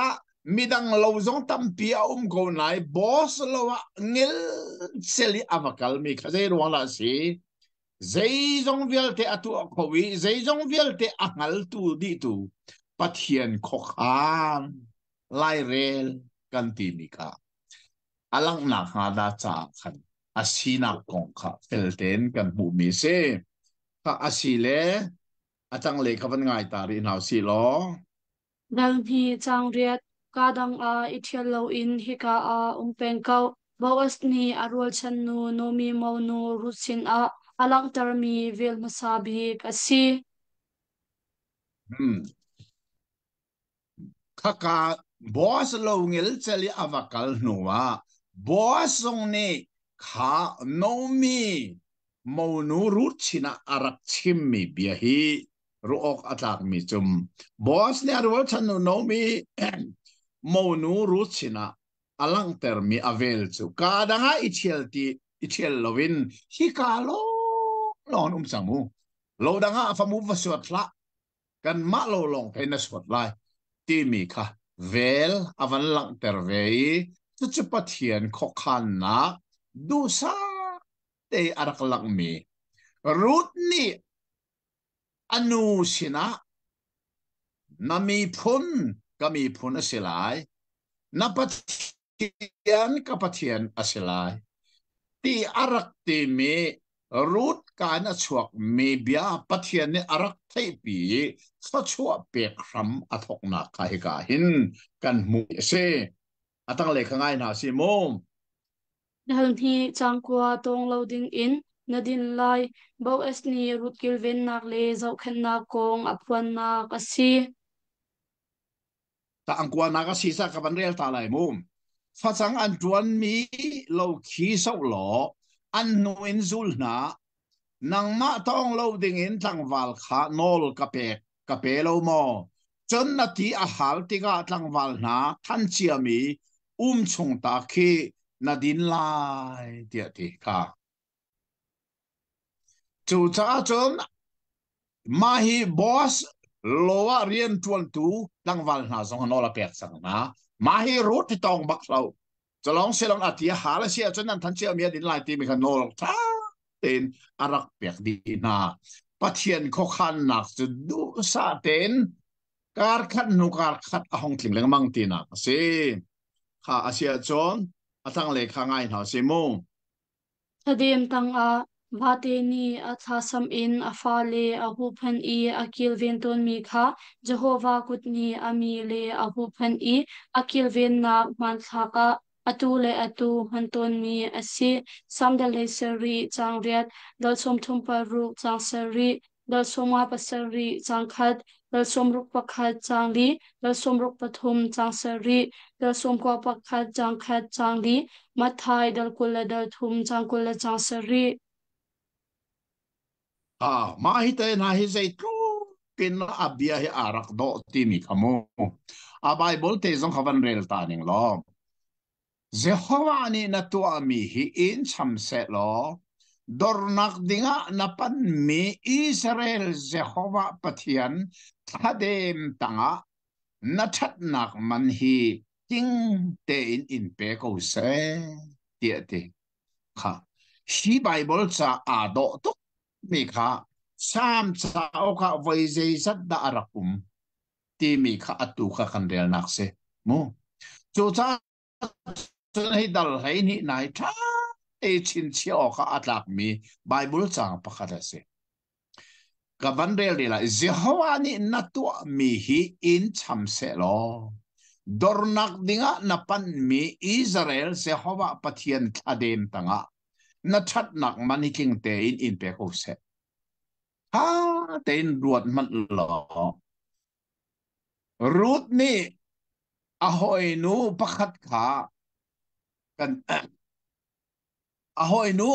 midang lo zong tampi a um ko nai boss lo ah ngel cel i a va kal mi kha zei ruang lah si? Zeizong vialte a tuah kho i zeizong vialte a hngaltu dihtu Pathian khuakhan lairel kan timi kha a langhnak hnga dah caah khan a sinak kong kha fel tein kan hmuhmi si. Kha a si le a tanglei kha van ngai ta rih hna usih law. Dal hnih caang riat, kaa dang ah i ṭhial loin hika ah um peng ko. Boaz nih a rualchan nu Nomi monu Ruth sinah a langhtermi vel hmasa bik a si. Khaka Boaz lo ngelcel i a va kal hnuah Boaz zong nih kha Naomi monu Ruth sinah a rak chimmi bia hi ruah awk a tlakmi cum Boaz nih a rualchan nu Naomi monu Ruth sinah a langhtermi a vel cu kaa dang ah i ṭhial ti i ṭhial loin hika lawnglawng in um cang mu. Lo dang ah famu va suat hlah. Kanmah lo lawng thei na suat lai timi kha vel a van langhter ve i cucu Pathian khuakhannak duhsah te a rak langhmi Ruth nih a nu sinah na miphun ka miphun a si lai, na Pathian ka Pathian a si lai ti a rak timi Ruth ka in a chuakmi bia Pathian nih a rak theihpi i thluachuah pek hram a thawknak kha hika hin kan hmuh a si. A tanglei kha ngai hna si mu. Dal hnih cangkua tawng lo dingin na din lai. Boaz nih Ruth kilvennak le zohkhenhnak kong a phuannak a si. Tangkuanak a si ca ka van rel ta lai mu. Facang an ṭuanmi lo khi zoh law an hnu in zul hna. Nangmah tawng lo dingin tlangval kha nawl ka pek ka pe lo maw? Cun na ti a hal tikah tlangval hna than ciami um chung ta khi na din lai tiah ti kha. Cucaah cun mah hi boss lo ah rianṭuantu tlangval hna zong nawl a pek cang hna. Mah hi rut hi tawng bak hlah. Culawng silong a ti a hal a si ahcun nan than cia mi a din lai timi kha nawl ṭha tein a rak pek dih hna. Pathian khuakhannak cu duhsah tein kar khat hnu kar khat a hong tling lengmang tinak a si. Kha a si ahcun a tanglei kha ngai hna si mu. Thladem tangah vate nih a thlasam in a fale a huhphenh i a kilven tawnmi kha Jehovah kut nih a mi le a huhphenh i a kilvennak hmanthlak ah atu le atu hman tawnmi a si. Salm dal hlei sarih caang riat, dal 36 caang sarih, dal 57 caang khat, dal 61 caang li, dal 63 caang sarih, dal 91 caang khat caang li, Matthai dal 20 le dal thum caang 20 le caang sarih. Ah, mah hi te hna hi zeitluk in a bia hi aa rak dawh timi kha mu. A Bible te zong kha van rel ta ning law. Jehovah nih na tuahmi hi in cham seh law dornak dingah na panmi Israel Jehovah Pathian thladem tangah na ṭhatnak man hi ting tein in pe ko seh tiah ti kha hi Bible ca aa dawh tuk mi kha Salm cauk ah voi zeizat dah a rak um timi kha atu kha kan relnak si mu. Cucaah cun hi dal 12 nai ṭha te chinchiah awk ah a tlakmi Bible caang pakhat a si. Ka van rel rih lai. Jehovah nih na tuahmi hi in cham seh law dornak dingah na panhmi Israel Jehovah Pathian thladem tangah na ṭhatnak man hi tling tein in pe ko seh. Ṭha tein ruat hmanh law Ruth nih a hawinu pakhat kha kan a hawinu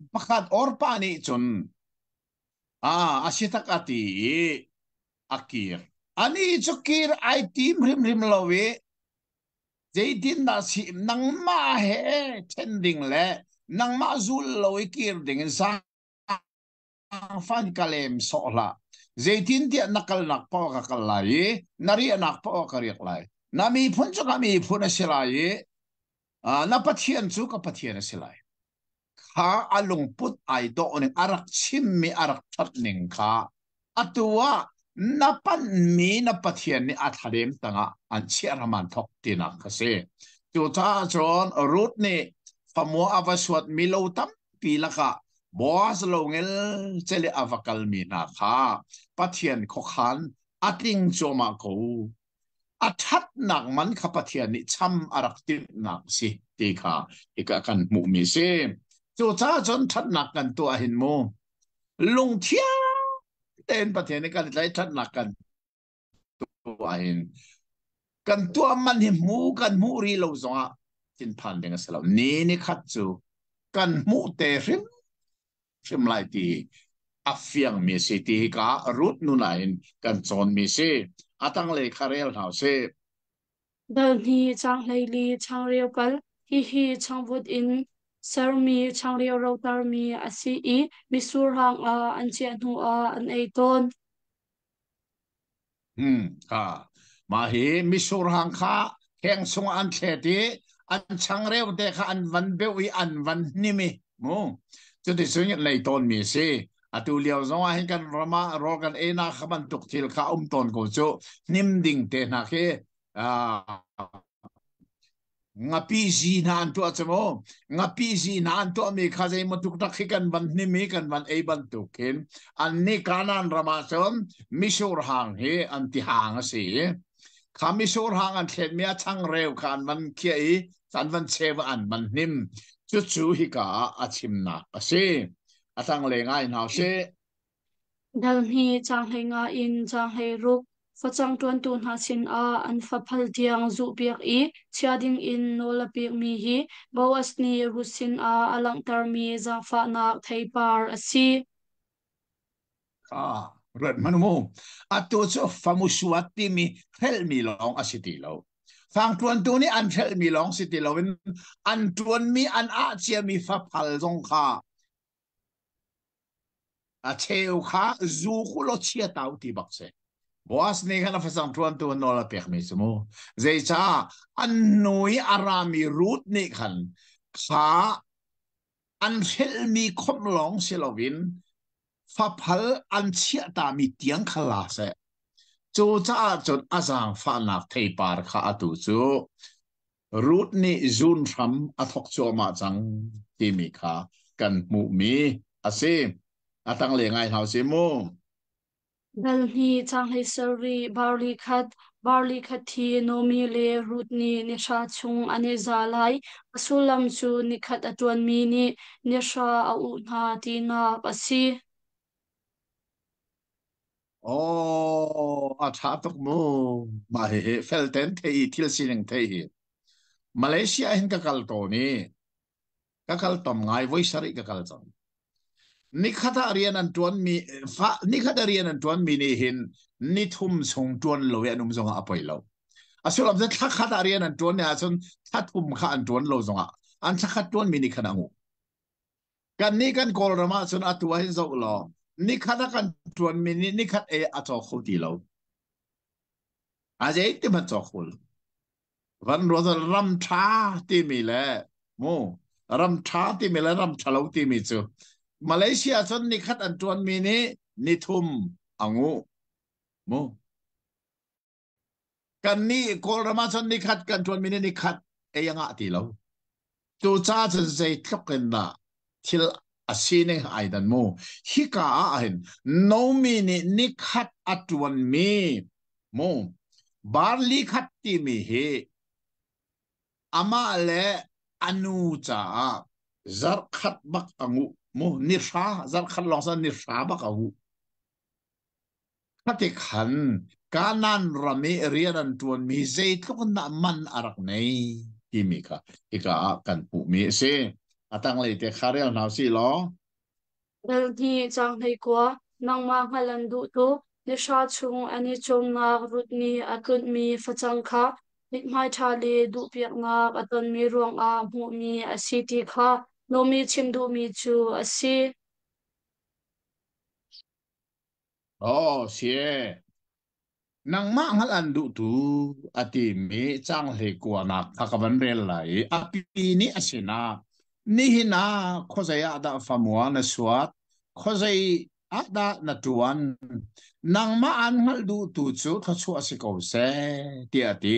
pakhat Orpa nih cun a si tak a ti i a kir. Ani cu kir ai tim hrimhrim lo i zeitindah si nangmah he ṭhen ding le nangmah zul lo i kir ding in zaangfan ka lem sawh hlah. Zeitintiah na kalnak paoh ka kal lai i na riahnak paoh ka riak lai. Na miphun cu ka miphun a si lai i na Pathian cu ka Pathian a si lai. Kha a lungput ai dawh ning a rak chimmi a rak ṭhat ning kha atu ah na panhmi na Pathian nih a thladem tangah an chiah ram an thawk tinak kha si. Cucaah cun Ruth nih famua a va suatmi lo tampi lakah Boaz lo ngel cel i a va kalmi hna kha Pathian khuakhan a tling cuahmah ko. A ṭhatnak man kha Pathian nih cham a rak timhnak a si ti kha hika kan hmuhmi a si. Cucaah cun ṭhatnak kan tuah hin mu lungthiang tein Pathian nih kan tlaih ṭhatnak kan tuah hin kan tuah man hi hmu kan hmuh rih lo zongah thinphan ding a si lo. Ni ni khat cu kan hmuh te hrim hrim lai ti a fiangmi a si ti hi ka Ruth nun ah hin kan cawnmi si. A tanglei kha rel hna usih. Dal hnih changhleili changreu pal hihi changvut in sermi changreu rotermi a si i mitsur hang ah an chiah hnuah an ei tawn. Kha mah hi mitsur hang kha kheng chungah an thlet i an changreu te kha an van beuh i an van hnim i mu cuticun nei tawnmi a si. Atu lio zong ah hin kan ram ah rawl kan ei nak kha bantuk thil kha um tawn ko cu hnim ding te hna khi Ngapi zi hna an tuah cu mu. Ngapi zi hna an tuahmi kha zeimaw tuktak khi kan van hnim i kan van ei bantuk khin annih Kanaan ram ah cun mitsur hang hi an ti hang a si i kha mitsur hang an thletmi a changreu kha an van khiah i an van cheu ah an van hnim. Cucu hika ah a chimnak a si. A tanglei ngai hna usih. Dal hnih caanghlei nga in caanghlei ruk facang ṭuantu hna sinah an faphal tiang zuhpiak i chia dingin nawl a pekmi hi Boaz nih Ruth sinah a langhtermi zaangfahnak theipar a si. Ah, ruat hmanh mu. Atu cu famusuat timi hrelhmi lawng a si ti lo. Fangṭuantu nih an hrelhmi lawng si ti loin an ṭuanmi an ah ciami faphal zong kha A cheu kha zu khu law chia tau ti bak si. Boaz nih khan a facang ṭuantu nawl a pekmi cu mu. Zeicah an nu i a rami Ruth nih khan kha an hrelhmi khawmh lawng si loin faphal an chiahtami tiang kha la seh. Cucaah cun a zaangfahnak theipar kha atu cu Ruth nih zun hram a thawk cuahmah cang timi kha kan hmuhmi a si. A tanglei ngai hna usih mu. Dal hnih canghlei sarih barli khat, barli khat hi Naomi le Ruth nih ni hra chung an i za lai. A sullam cu nikhat a ṭuanmi nih ni hra a uh hna tinak a si. Oh, a ṭha tuk mu. Mah hihi felten thei i thil sining thei hi. Malaysia hin ka kal tawn i ka kal tam ngai voi sarih ka kal cang. Nikhat ah rian an ṭuan mi fa nikhat ah rian an ṭuan mi nih hin nithum chung ṭuan lo i an um zongah a poi lo. A sullam cu thla khat ah rian an ṭuan ne ahcun thla thum kha an ṭuan lo zongah an thla khat ṭuan mi nih khan a nguh. Kannih kan Kawlram ahcun atu ah hin zoh law nikhat ah kan ṭuan mi nih nikhat ei a caw kho ti lo. A zei ti hmanh caw kho lo. Van ruat ram ṭha timi le mu ram ṭha timi le ram ṭha lo timi cu Malaysia cun nikhat an ṭuanmi nih nithum a nguh mu. Kannih Kawlram ah cun nikhat kan ṭuanmi nih nikhat ei a ngah ti lo. Cucaah cun zeitluk in dah thil a sining ai dan mu. Hika ah hin Nomi nih nikhat a ṭuanmi mu barli khat timi hi amah le a nu caah zarhkhat bak a nguh mu ni hra zarhkhat lawng san ni hra bak a nguh. Khati khan Kanaan ram i rian an ṭuanmi zeitluk in dah man a rak nei timi kha hika ah kan hmuhmi a si. A tanglei te kha rel hna usih law. Delhi Caanghleikua, nangmah hngalh an duh tuk. Nihra chung an i cawmnak rut nih a tlunhmi facang kha mithmai ṭha le duhpiaknak a tonmi ruangah hmuhmi a si ti kha Nomi chim duhmi cu a si. Oh, si e. Nangmah hngalh an duhtu a timi caanghlei kuanak kha ka van rel lai i a pi nih a sinah nihin ah khuazei ah dah famua na suat khuazei ah dah na ṭuan nangmah an hngalh duhtu cu thluachuah si ko seh tiah a ti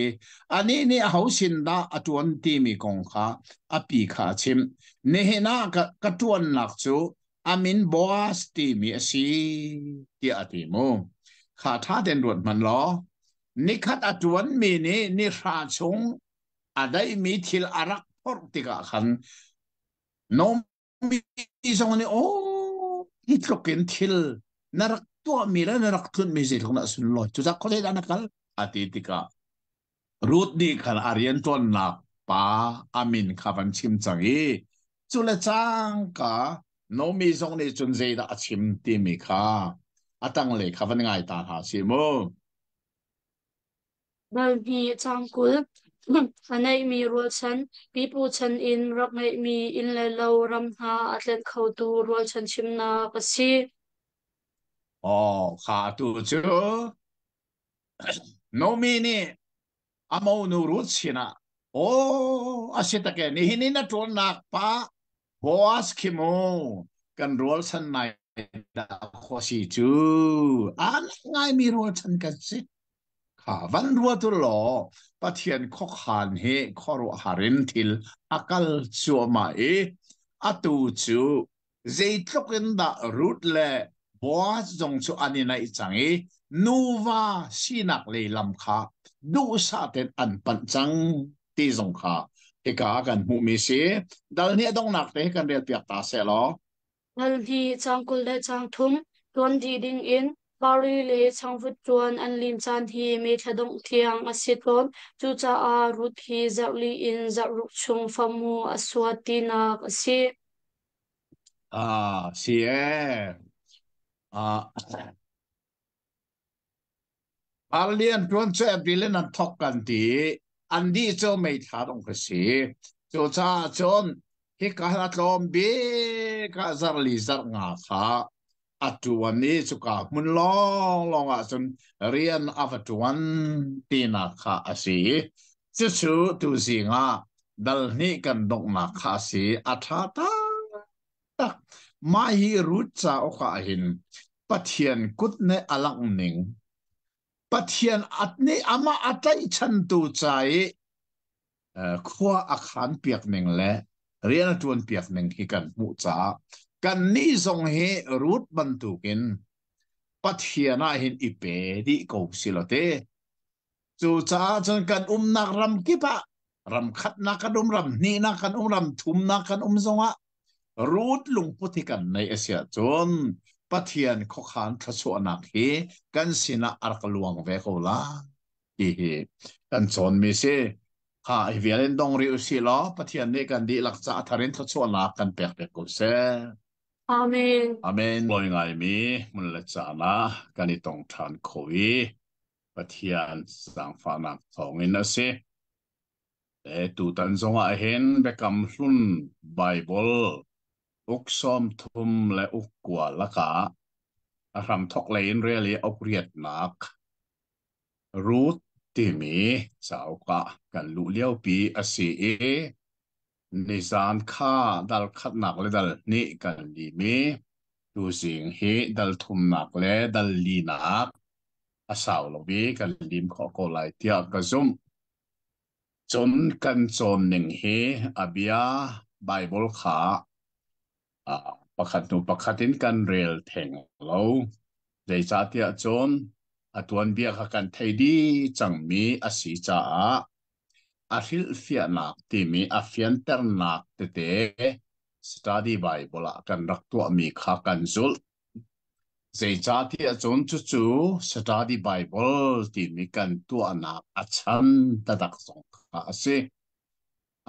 anih nih aho sin dah a ṭuan timi kong kha a pi kha a chimh nihin ah ka, ka ṭuannak cu a min Boaz timi a si tiah a ti mu. Kha ṭha tein ruat hmanh law nikhat a ṭuanmi nih ni hra chung a daihmi thil a rak phorh tikah khan Nomi zong nih aw hi tluk in thil na rak tuahmi le na rak tlunhmi zeitluk dah sunlawi cucak khuazei dah na kal a ti tikah Ruth nih khan a rianṭuannak pa a min kha van chim cang i cu le cangka Nomi zong nih cun zeidah a chim timi kha a tanglei kha van ngai ta hna sih mu. Nalhni cangkul a neihmi rualchan, pipu chan in rak ngeihmi inn le lo ram hna a tlenh khotu rualchan chimnak a si. Aw, kha tu cu Nomi nih a monu Ruth sinah, Aw, a si tak e, nihin in na ṭuannak pa Boaz khi mu kan rualchan nai dah khuasi cu aa ngaimi rualchan kan si. Kha van ruat u law Pathian khuakhan hi khuaruahhar in thil a kal cuahmah i atu cu zeitluk in dah Ruth le Boaz zong cu an i naih cang i nuva sinak lei lam kha duhsah tein an panh cang ti zong kha hika ah kan hmuhmi si. Dal nih a donghnak te hi kan relpiak ta seh law. Dal hnih caang 20 le caang thum ṭuan dih dingin barli le changvut ṭuan an lim caan hi May thla dongh tiang a si tawn. Cucaah Ruth hi zarh li in zarh ruk chung famu a suat tinak a si. Ah, si ee. Ah, Parlian tuan cu April in an thok kan ti. An dih cu May thla dong ka si. Cucaah cun hika a tlawm bik ah zarh li zarh nga kha a ṭuan i cuka hmun lawnglawng ah cun rian a va ṭuan tinak kha a si. Cucu tuzing ah dal hnih kan donghnak kha a si. A ṭha taktak. Mah hi Ruth cauk ah hin Pathian kut nih a langh ning, Pathian at nih amah a tlaihchantu ca i khua a khan piak ning le rian a ṭuan piak ning hi kan hmuh caah kannih zong hi Ruth bantukin Pathian ah hin i pe dih ko si lo te. Cucaah cun kan umnak ram kip ah ram khatnak kan um, ram hnihnak kan um, ram thumnak kan um zongah Ruth lungput hi kan neih a si ahcun Pathian khuakhan thluachuahnak hi kan sinah a rak luang ve ko lai ti hi kan cawnmi si. Ha, hi vial in dong rih usih law Pathian nih kan dihlak ca a thar in thluachuahnak kan pek pek ko seh. Amen. Amen. Lawi ngaimi hmun le caan ah kan i tong ṭhan kho i Pathian zaangfahnak thawngin a si. E tutan zongah hin Biakam Hlun Baibal uk 30 le uk 9 lakah a hramthok lei in rel i uk riatnak Ruth timi cauk ah kan luh liopi a si i nizan kha dal khatnak le dal hnih kan lim i tuzing hi dal thumnak le dal linak a sau lo i kan lim khawh ko lai tiah ka zumh. Cun kan cawn ning hi a bia Baibal kha pakhat hnu pakhat in kan rel theng lo. Zeicahtiah cun a tuanbia kha kan thei dih cangmi a si caah a hrilhfiahnak timi a fianternak tete study Bible ah kan rak tuahmi kha kan zulh. Zeicahtiah cun cucu study Bible timi kan tuahnak a chan taktak zong kha a si.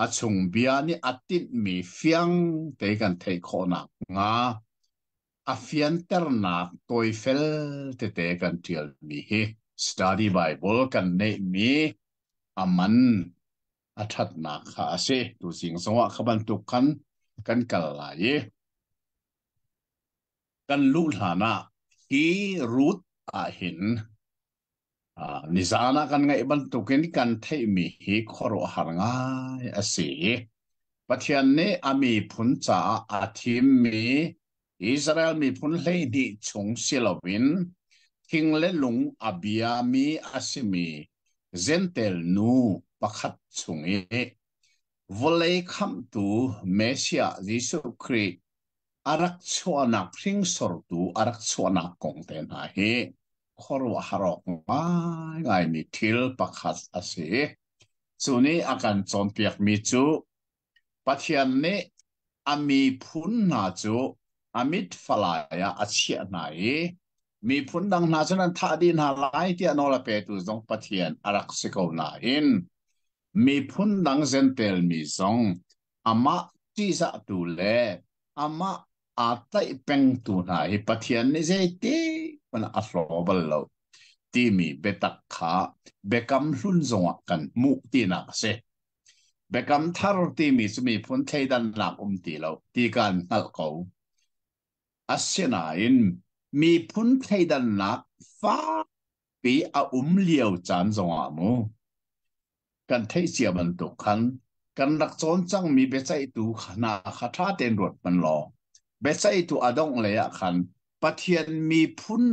A chung bia nih a tinhmi fiang te kan theih khawhnak hnga a fianternak tawifel tete kan ṭialmi hi study Bible kan neihmi a man a ṭhatnak kha a si. Tuzing zongah kha bantuk khan kan kal lai i kan luh hlan ah hi Ruth ah hin nizaan ah kan ngaih bantukin kan theihmi hi khuaruahhar ngai a si. Pathian nih a miphun caah a thimmi Israel miphun 12 chung si loin thing le lung a biami a simi Jentail nu pakhat chung i vawlei khamhtu Messiah Jesuh Khrih a rak chuahnak hringsortu a rak chuahnak kong te hna hi khuaruahhar awk ngaingaimi thil pakhat a si. Cu nih a kan cawnpiakmi cu Pathian nih a miphun hna cu a mit falai ah a chiah hna i miphun dang hna cu nan thah dih hna lai tiah nawl a petu zong Pathian a rak si ko nain miphun dang Jentail mi zong amah ṭihzahtu le amah aa tlaih pengtu hna hi Pathian nih zeiti hmanh a hlaw bal lo timi biatak kha Biakam Hlun zongah kan hmuh tinak a si. Biakam Thar timi cu miphun thleidannak um ti lo ti kan hngalh ko. Asinain miphun thleidannak fakpi a um lio caan zongah mu kan theih cia bantuk khan kan rak cawn cangmi biaceihtu hna kha ṭha tein ruat hmanh law biaceihtu a dongh lei ah khan Pathian miphun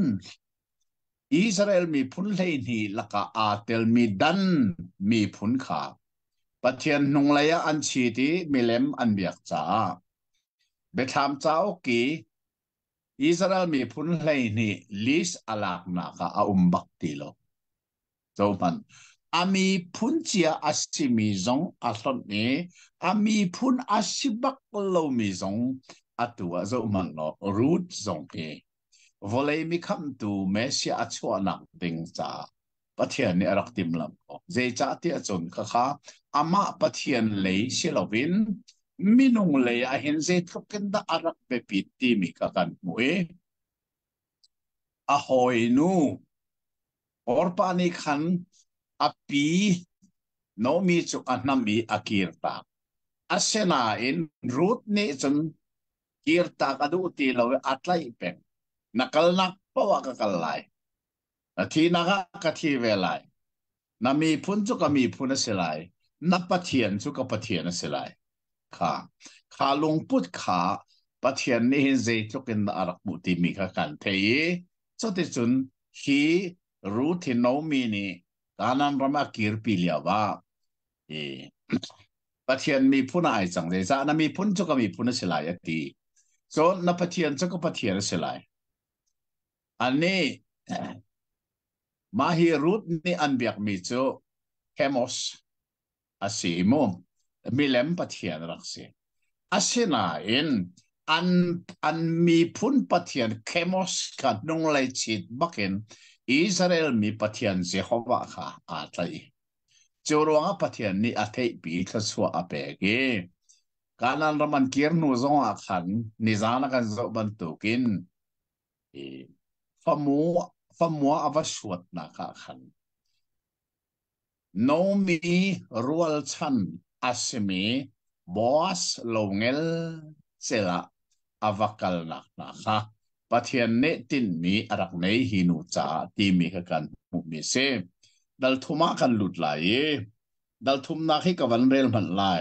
Israel miphun 12 lakah aa telmi Dan miphun kha Pathian hnunglei ah an chit i milem an biak caah Biathlam cauk i Israel miphun 12 list a laknak ah a um bak ti lo. Zohhmanh, a miphun cia a simi zong a hlonh i a miphun a si bak lomi zong atu ah zohhmanh law Ruth zong hi vawlei mikhamhtu Messiah a chuahnak ding caah Pathian nih a rak timhlamh ko. Zeicahtiah cun khakha amah Pathian lei si loin minung lei ah hin zeitluk in dah a rak biapit timi kha kan hmuh i a hawinu Orpah nih khan a pi Naomi cu a hnamh i a kirtak. Asinain Ruth nih cun kirtak a duh ti lo i a tlaih peng. Na kalnak paoh ah ka kal lai. Na thihnak ah ka thi ve lai. Na miphun cu ka miphun a si lai. Na Pathian cu ka Pathian a si lai. Kha, kha lungput kha Pathian nih hin zeitluk in dah a rak hmuh timi kha kan thei i cuticun hi Ruth hi Naomi nih Kanaan ram a kirpi lio ah i Pathian miphun ah ai cang. Zeicah na miphun cu ka miphun a si lai a ti. Cun na Pathian cu ka Pathian a si lai. Anih mah hi Ruth nih an biakmi cu Chemos a si mu. Milem pathian rak si. Asinain an miphun pathian Chemos kha hnunglei chit bakin Israel mi pathian Jehovah kha aa tlaih. Cu ruangah Pathian nih a theihpi thluachuah a pek i Kanaan ram an kir hnu zong ah khan nizan a kan zoh bantukin i famu famua a va suatnak ah khan Nomi rualchan a simi Boaz longel cel ah a va kalnak hna kha Pathian nih tinhmi a rak nei hi nu caah timi kha kan hmuhmi a si. Dal thum ah kan lut lai i dal thumnak hi ka van rel hmanh lai.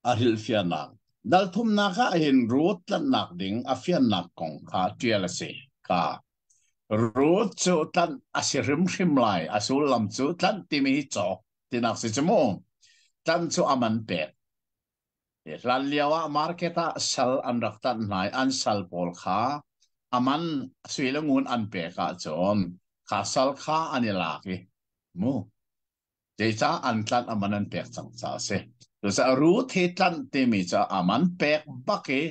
A hrilhfiahnak. Dal thumnak ah hin Ruth tlanhnak ding a fiannak kong kha ṭial a si. Ka Ruth cu tlanh a si hrimhrim lai. A sullam cu tlanh timi hi cawk tinak si cu mu. Tlanh cu a man pek. Hlan lio ah market ah sal an rak tlanh hna i an sal pawl kha a man sui le ngun an pek ahcun kha sal kha an i lak i mu Zeicah an tlanh a man an pek cang caah a si. Cucaah Ruth hi tlanh timi cu a man pek bak i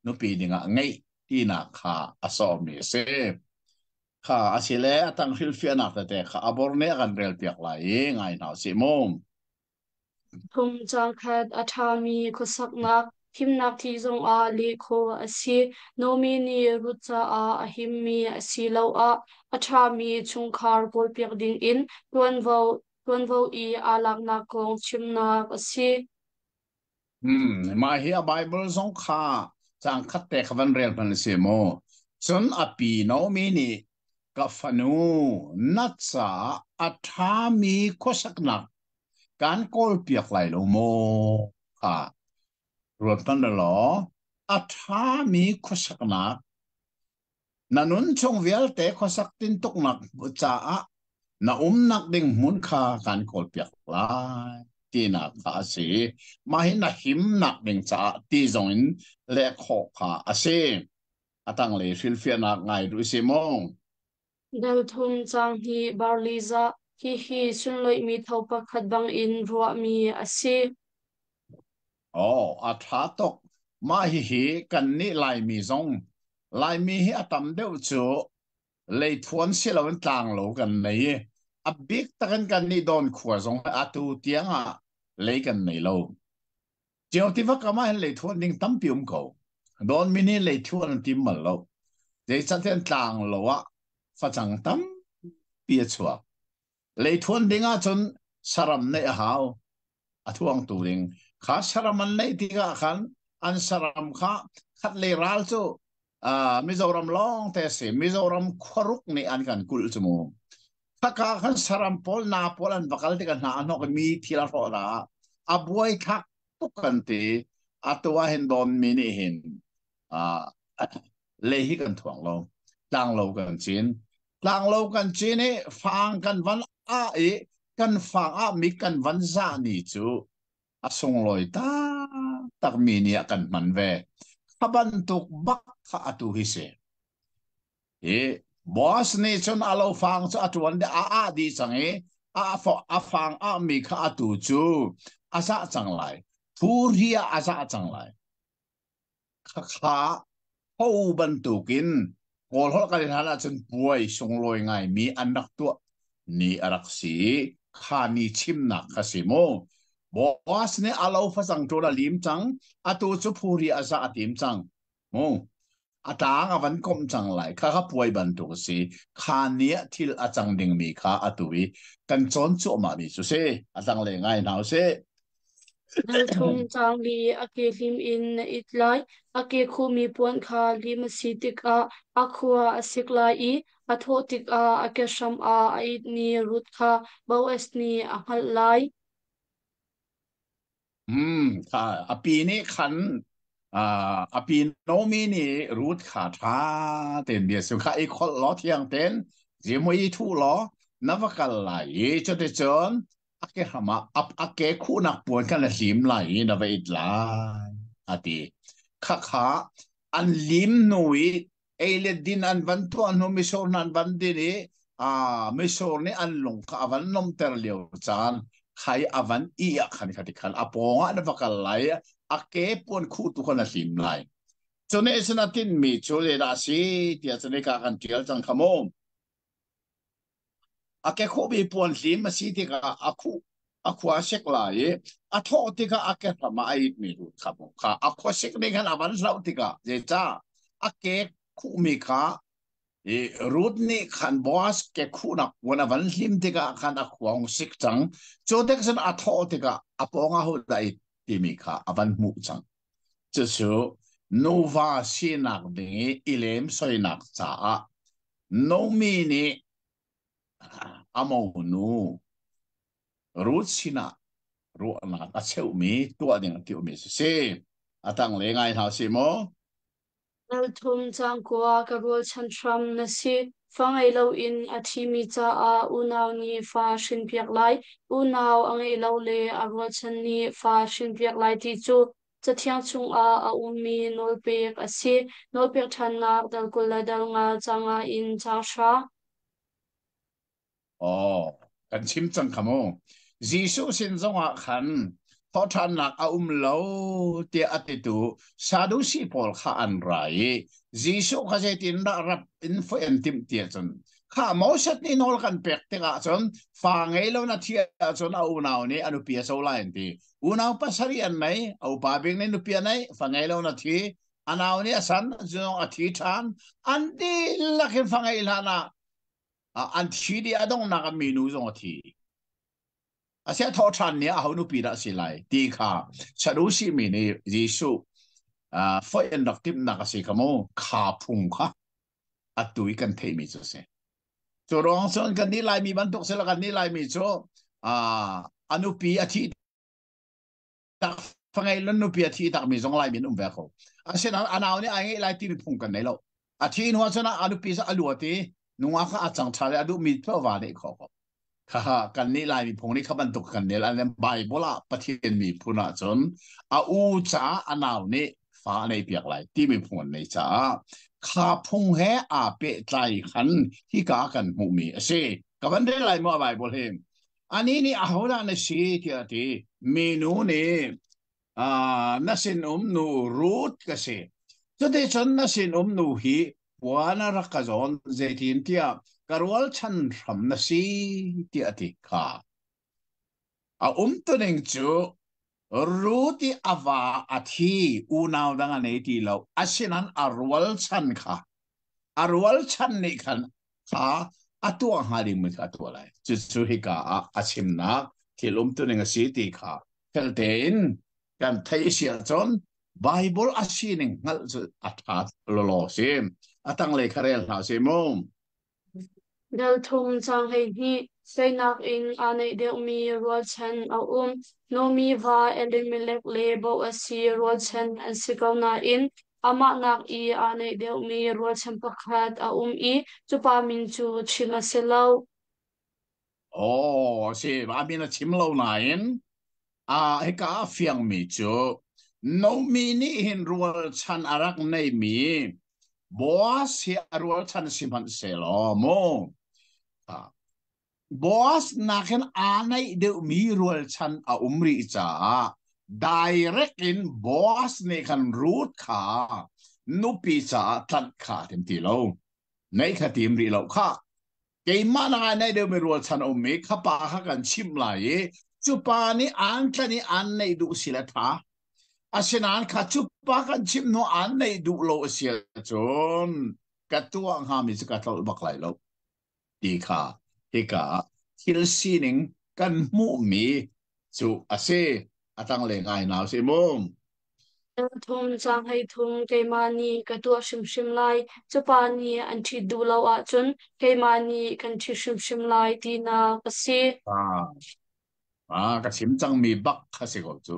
nupi dingah ngeih tinak kha a sawhmi a si. Kha a si le a tang hrilhfiahnak tete kha a bor nih a kan relpiak lai i ngai hna usih mu. Thum cangkhat a ṭhami khuasaknak himnak thi zongah leh khawh a si. Naomi nih Ruth caah a himmi asiloah a ṭhami chungkhar kawlpiak dingin ṭuanvo ṭuanvo i aa laknak kong chimnak a si. Mah hi a Bible zong kha caang khat te kha van rel hmanh a si mu. Cun a pi Naomi nih ka fanu na caah a ṭhami khuasaknak kan kawlpiak lai lo maw kha ruat hmanh law a ṭhami khuasaknak na nun chung vialte khuasak tintuknak caah na umnak ding hmun kha kan kawlpiak lai tinak kha a si. Mah hi na himnak ding caah ti zong in leh khawh kha a si. A tanglei hrilhfiahnak ngai duh si maw? Delthum caang hnih barli zah, hihi sunlawihmi tho pakhat bangin ruahmi a si. Oh, a ṭha tuk. Mah hihi kannih Laimi zong Laimi hi a tam deuh cu leithuan si loin tlanglo kan nei i a bik takin kannih Dawn khua zong hi atu tiang ah lei kan nei lo. Ṭio tiva kam ah hin leithuan ding tampi um ko. Dawn mi nih leithuan an tim bal lo. Zeicahtiah tlang lo ah facang tampi a chuak. Leithuan ding ahcun saram neih a hau. A thuangtu ding. Kha saram an neih tikah khan an saram kha khat lei ral cu Mizoram lawng te a si. Mizoram khuaruk nih an kan kulh cu mu. Khaka khan saram pawl na pawl an va kal tikah hna a hnok i mi thil a hrawh hna. A buai thlak tuk kan ti. Atu ah hin Dawn mi nih hin lei hi kan thuang lo. Tlanglo kan cin. Tlanglo kan cin i fang kan van ah i kan fang ah mi kan van zah ni cu a sunglawi taktak mi nih a kan hman ve. Kha bantuk bak kha atu hi si. Hi boss nih cun a lo fang cu a tuan a ah dih cang i a fang ah mi kha atu cu a zah cang lai. Thuri ah a zah cang lai. Khakha ho bantukin Kawl holh kan i hlan ahcun puai sunglawi ngaimi an rak tuah ni a rak si i kha ni chimnak kha si mu. Boaz nih a lo facang ṭul a lim cang, atu cu phuri a zah a tim cang. Mu. A tlang a van komh cang lai. Kha kha puai bantuk a si. Kha ni ah thil a cang dingmi kha atu i kan cawn cuahmah mi cu si. A tanglei ngai hna usih. Nalthum caangli a ke hlim in na it lai. A ke khuhmi puan kha lim a si tikah a khua a sik lai i a thawh tikah a kehram ah a itmi Ruth kha Boaz nih a hngalh lai. A pi nih khan a pi Naomi nih Ruth kha ṭha tein bia su kha i kholh law thiang tein zimu i thuh law na va kal lai i cuticun a ke hram ah a ke khuhnak puan khan na hlim lai i na va it lai a ti. Khakha an lim hnu i ei le din an van tuah hnu misur hna an van din i misur nih an lung kha a van nomter lio caan khai a van i ah khan khati khan a pawng ah na va kal lai a ke puan khuh tu kha na hlim lai. Cune cun a tinhmi cu zeidah a si tiah cun hika kan ṭial cang kha mu. A ke khuhmi puan hlim a si tikah a khuh. A khua sik lai i a thawh tikah a ke hram ah a itmi rul kha hmuh kha a khuasik nih khan a van hlauh tikah zeicah a ke khuhmi kha i Ruth nih khan Boaz ke khuhnak puan a van hlim tikah khan a khua hung sik cang. Cu tik cun a thawh tikah a pawng ah hodah it timi kha a van hmuh cang. Cucu nuva sinak ding i i lemsoinak caah Nomi nih a monu Ruth sinah ruahnak a cheuhmi tuah ding a timhmi si. A tanglei ngai hna si maw? Ralthum cangkua ka rualchan hram na si. Fa ngei loin a thimi caah unau nih fa hrinpiak lai, unau a ngeih lo le a rualchan nih fa hrinpiak lai ti cu Cathiang chungah a ummi nawlpek a si. Nawlpek ṭhannak dal 20 le dal nga caang nga in caang hra. Aw, kan chim cang kha mu. Jesuh sin zongah khan thawhṭhannak a um lo tiah a titu Sadusi pawl kha an ra i Jesuh kha zeitindah rap in foih an timh tiah cun kha Moses nih nawl kan pek tikah cun fa ngei lo na thi ahcun a unau nih a nupi a co lai an ti. Unau pasarih an nei, a upa bik nih nupi a neih, fa ngei lo na thi, a nau nih a san, zong a thi ṭhan. An dihlak in fa ngeih hlan ah an thi dih a donghnak ah minu zong a thi. Asiah thawh ṭhan ni ah aho nupi dah a si lai ti kha Sadusi mi nih Jesuh foih an rak timhnak a si kha mu kha phung kha atu i kan theihmi cu a si. Cu ruang cun kan nih Laimi bantuk sila kan nih Laimi cu a nupi a thih tak fangei lun nupi a thi tak mi zong lai min um ve ko. Asinain a nau nih ai ngeih lai timi phung kan nei lo. A thi hnu ahcun a nupi cu a luat i nungak kha a cang ṭha le a duhmi paoh va neih khawh ko. Kha kan nih Lai miphung nih kha bantuk kan nel an Bible ah Pathian miphun ahcun a u caah a nau nih fa a nei piak lai timi phung an nei caah kha phung he aa pehtlai khan hika kan hmuhmi a si. Ka van rel lai maw Bible hi? Anih nih ahodah na si tiah a ti. Minu nih na sinum nu Ruth ka si. Cuticun na sinum nu hi puan a rak ka zawn zeitin tiah ka rualchan hram na si tiah a ti kha. A umtuning cu Ruth i a va a thi unau dang a nei ti lo. Asinain a rualchan kha a rualchan nih khan kha a tuah hnga dingmi kha a tuah lai. Cucu hika ah a chimnak thil umtuning a si ti kha fel tein kan theih si ahcun Bible a sining hngalh cu a ṭha lawlaw si. A tanglei kha rel hna si mu. Dal thum caang 12 Teinak in aa naih deuhmi rualchan a um. Nomi va Elimelek le Boaz hi rualchan an si ko nain amah nak i aa naih deuhmi rualchan pakhat a um i cu pa min cu chim a si lo. Aw, a si. A min a chim lo nain a hika a fiangmi cu Nomi nih hin rualchan a rak neimi Boaz hi a rualchan si hmanhsehlaw mu Boaz nakin aa naih deuhmi rualchan a um rih caah direct in Boaz nih khan Ruth kha nupi caah tlanh kha a tim ti lo. Neih kha tim rih lo khah. Keimah na ngai naih deuhmi rualchan a um i kha pa kha kan chimh lai i cu pa nih aan tlan i aan neih duh si le ṭha. Asinain kha cu pa kan chimh hnu aan neih duh lo a si ahcun ka tuah hngami cu ka tlolh bak lai lo ti kha hika ah thil sining kan hmuhmi cu a si. A tanglei ngai nau si mu. Thum caang 13 keimah nih ka tuah hrimhrim lai. Cu pa nih an ṭhit duh lo ahcun keimah nih kan ṭhit hrimhrim lai tinak a si. Ah, ah ka chim cangmi bak kha si ko cu.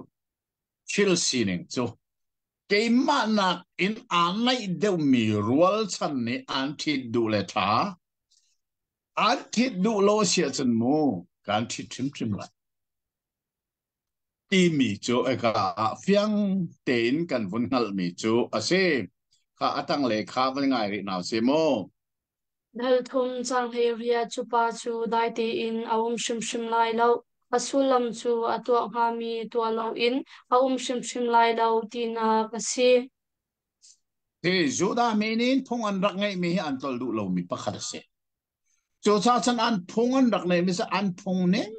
Thil sining cu keimah nakin aa naih deuhmi rualchan nih an ṭhit duh le ṭha. An ṭhit duh lo a si ahcun mu kan ṭhit hrimhrim lai. Timi cu eka ah fiang tein kan vun hngalhmi cu a si. Kha a tanglei kha van ngai rih hna si mu. Dal thum caang 18 cu pa cu dai tein a um hrimhrim lai lo. A sullam cu a tuah hngami tuah loin a um hrimhrim lai lo tinak a si. Hi Judah mi nih phung an rak ngeihmi hi an tlolh duh lomi pakhat a si. Cucaah cun an phung an rak neihmi cu an phung ning.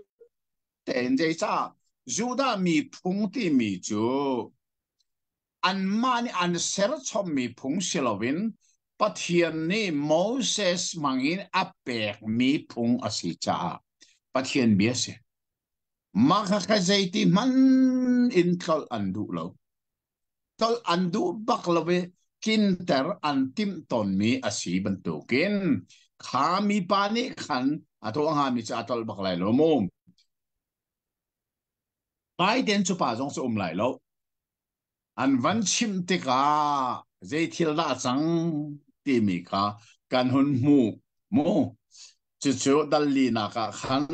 tein zeicah Judah mi phung timi cu anmah nih an serchommi phung si loin Pathian nih Moses hmangin a pekmi phung a si caah Pathian bia a si. Mah kha zeiti hmanh in tlolh an duh lo. Tlolh an duh bak lo i tlinter an timh tawnmi a si bantukin kha mipa nih khan a tuah hngami cu a tlolh bak lai lo mu. Biden cu pa zong cu um lai lo. An van chimh tikah zei thil dah cang timi kha kan hun hmu mu. Cucu dallinak ah khan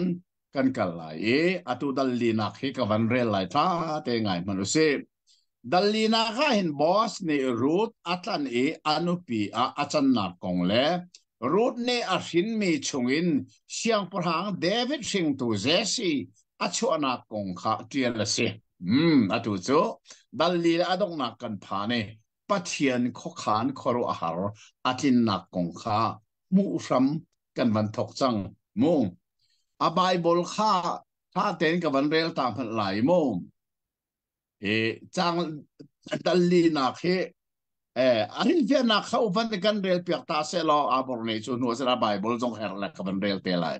kan kal lai i atu dallinak hi ka van rel lai tha te ngai hmanh usih. Dallinak ah hin boss nih Ruth a tlan i a nupi ah a cannak kong le Ruth nih a hrinmi chungin siangpahrang David hringtu Jesse a chuahnak kong kha ṭial a si. Atu cu dalli le a donghnak kan phan i Pathian khuakhan khuaruahhar a tlinnak kong kha hmuh hram kan van thawk cang mu. A Bible kha ṭha tein ka van rel ta hmanh lai mu. Hi cang dallinak hi a rinfiahnak kha uvan kan rel piak ta seh law abor nei cu hnu ah Bible zong her le ka van rel te lai.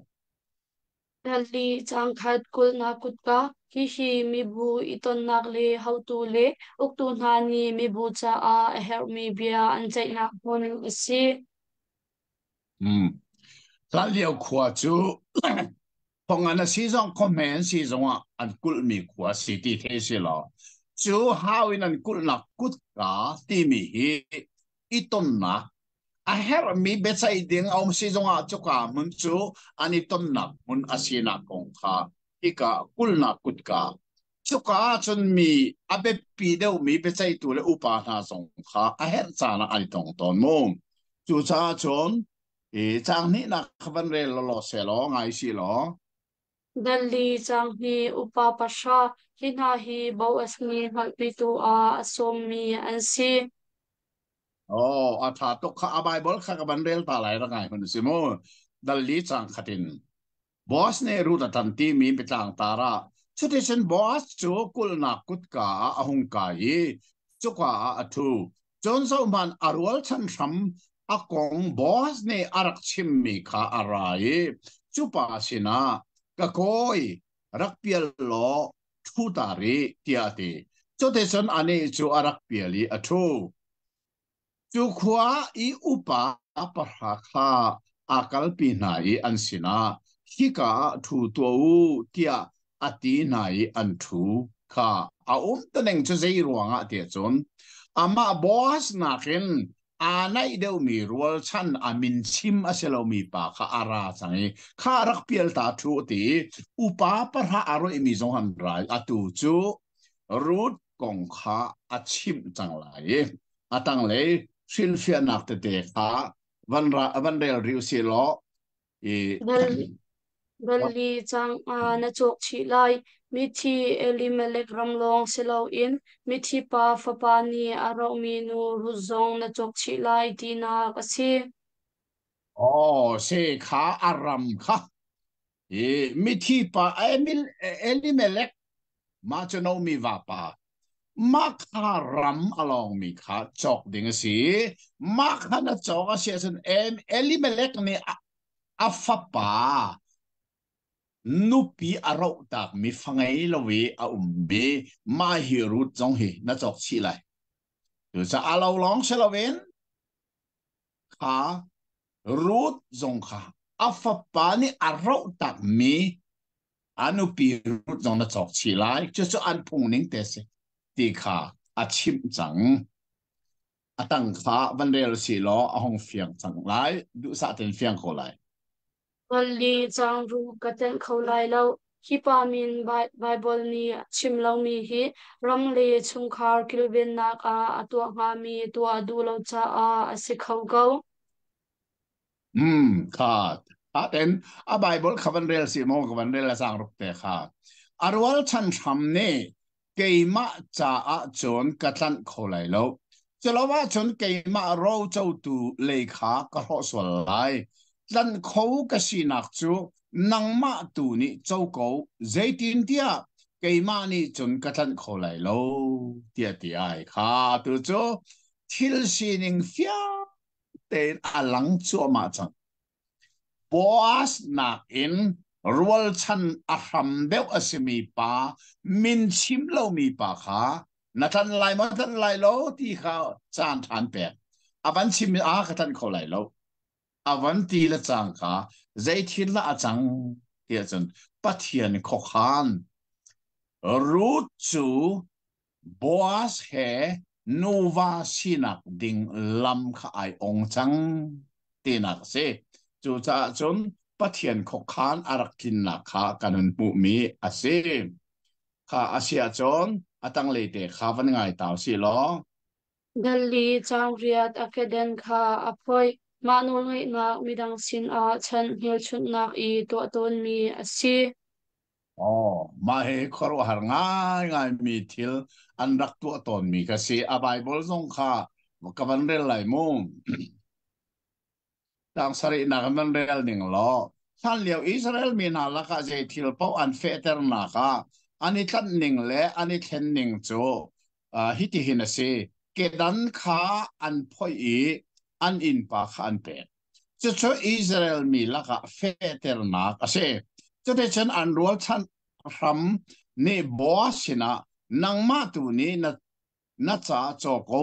Dalli cangkhat kulhnak kutka, hihi mibu i tonnak le hotu le uktu hna nih mibu caah a herhmi bia an ceihnak hmun a si. Hlanlio khua cu thongan a si zong khuahme an si zongah an kulhmi khua si ti thei si law cu hau in an kulhnak kutka timi hi i tonnak a herhmi biaceih ding a um si zongah cuka hmun cu an i tonnak hmun a sinak kong kha hika kulhnak kutka cuka ahcun mi a biapi deuhmi biaceihtu le upa hna zong kha a herh caan ah an i tong tawn mu. Cucaah cun i caang hnihnak kha van rel law seh law ngai si law. Dalli caang hnih upa pahra hi hna hi Boaz nih hngalhpitu ah a sawmmi an si. Oh, a ṭha tuk kha a Bible kha ka van rel ta lai ra ngai hun si mu. Dalli caang khat in. Boaz nih Ruth a ṭan timi biatlang tar ah cuticun Boaz cu kulhnak kutka ah a hung kai i cuka ah a ṭhu. Cun zohhmanh a rualchan hram a kong Boaz nih a rak chimmi kha a ra i cu pa sinah ka kawi rak pial law ṭhu ta rih tiah a ti. Cuticun anih cu a rak pial i a ṭhu. Cu khua i upa pahra kha aa kalpi hna i an sinah, Hika ah ṭhu tuah u, tiah a ti hna i an ṭhu kha a umtuning cu zei ruangah tiah cun amah Boaz nakin aa naih deuhmi rualchan a min chim a si lomi pa kha a ra cang i kha rak pial ta ṭhu a ti i upa pahra a roihmi zong an ra i atu cu Ruth kong kha a chimh cang lai i a tanglei hrilhfiahnak tete kha van ra van rel rih usih law i Bali cang ah na cawk chih lai. Mithi Elimelek ram lawng si loin mithi pa fapa nih a rohmi nu Ruth zong na cawk chih lai tinak a si. Oh, se kha a ram kha i mithi pa Emil Elimelek mah cu Naomi vapa mah kha ram a lawngmi kha cawk ding a si mah kha na cawk a si ahcun Elimelek nih a fapa nupi a rohtakmi fa ngei lo i a ummi mah hi Ruth zong hi na cawk chih lai cucaah a lo lawng si loin kha Ruth zong kha a fapa nih a rohtakmi a nupi Ruth zong na cawk chih lai. Cucu an phung ning te si ti kha a chimh cang. A tang kha van rel si law a hung fiang cang lai. Duhsah tein fiang ko lai. Valli cangru ka tenh kho lai lo. Hi pa min Baibal nih a chim lomi hi ram le chungkhar kilvennak ah a tuah hngami tuah a duh lo caah a si kho ko. Kha ten a Bible kha van rel si maw ka van rel a sang ruk te kha. A rual chan hram nih keimah caah cun ka tlanh kho lai lo. Culo ahcun keimah rocotu lei kha ka hrawh sual lai. Tlanh kho ka sinak cu Nangmah tu nih co ko, zeitintiah keimah nih cun ka tlanh kho lai lo, tiah ti ai. Kha tu cu thil sining fiang tein a lang cuahmah cang. Boaz nakin rualchan a hram deuh a simi pa, min chim lomi pa kha na tlanh lai maw tlanh lai lo ti kha caan ṭhan pek. A van chim i a ka tlanh kho lai lo. A van ti le cangka zei thil dah a cang tiah cun Pathian khuakhan Ruth cu Boaz he nuva sinak ding lam kha ai ong cang tinak a si. Cucaah cun Pathian khuakhan a rak tlinnak kha kan hun hmuhmi a si. Kha a si ahcun a tanglei te kha van ngai ta usih law. Delhi cangriat a keden kha a phoih. Mah nawlngeihnak midang sinah chanh hmelchunhnak i tuah tawnmi a si. Aw, mah hi khuaruahhar ngaingaimi thil an rak tuah tawnmi kha si. A Baibal zong kha ka van rel lai mu. Tang sarihnak in van rel ning law, hlanlio Israel mi hna lakah zei thil paoh an fehternak ah an i tlanh ning le an i thlen ning cu hitihin a si. Kedan kha an phoih i an innpa kha an pek. Cucu Israel mi lakah fehternak a si. Cuticun an rualchan hram nih Boaz sinah nangmah tu nih na na ca caw ko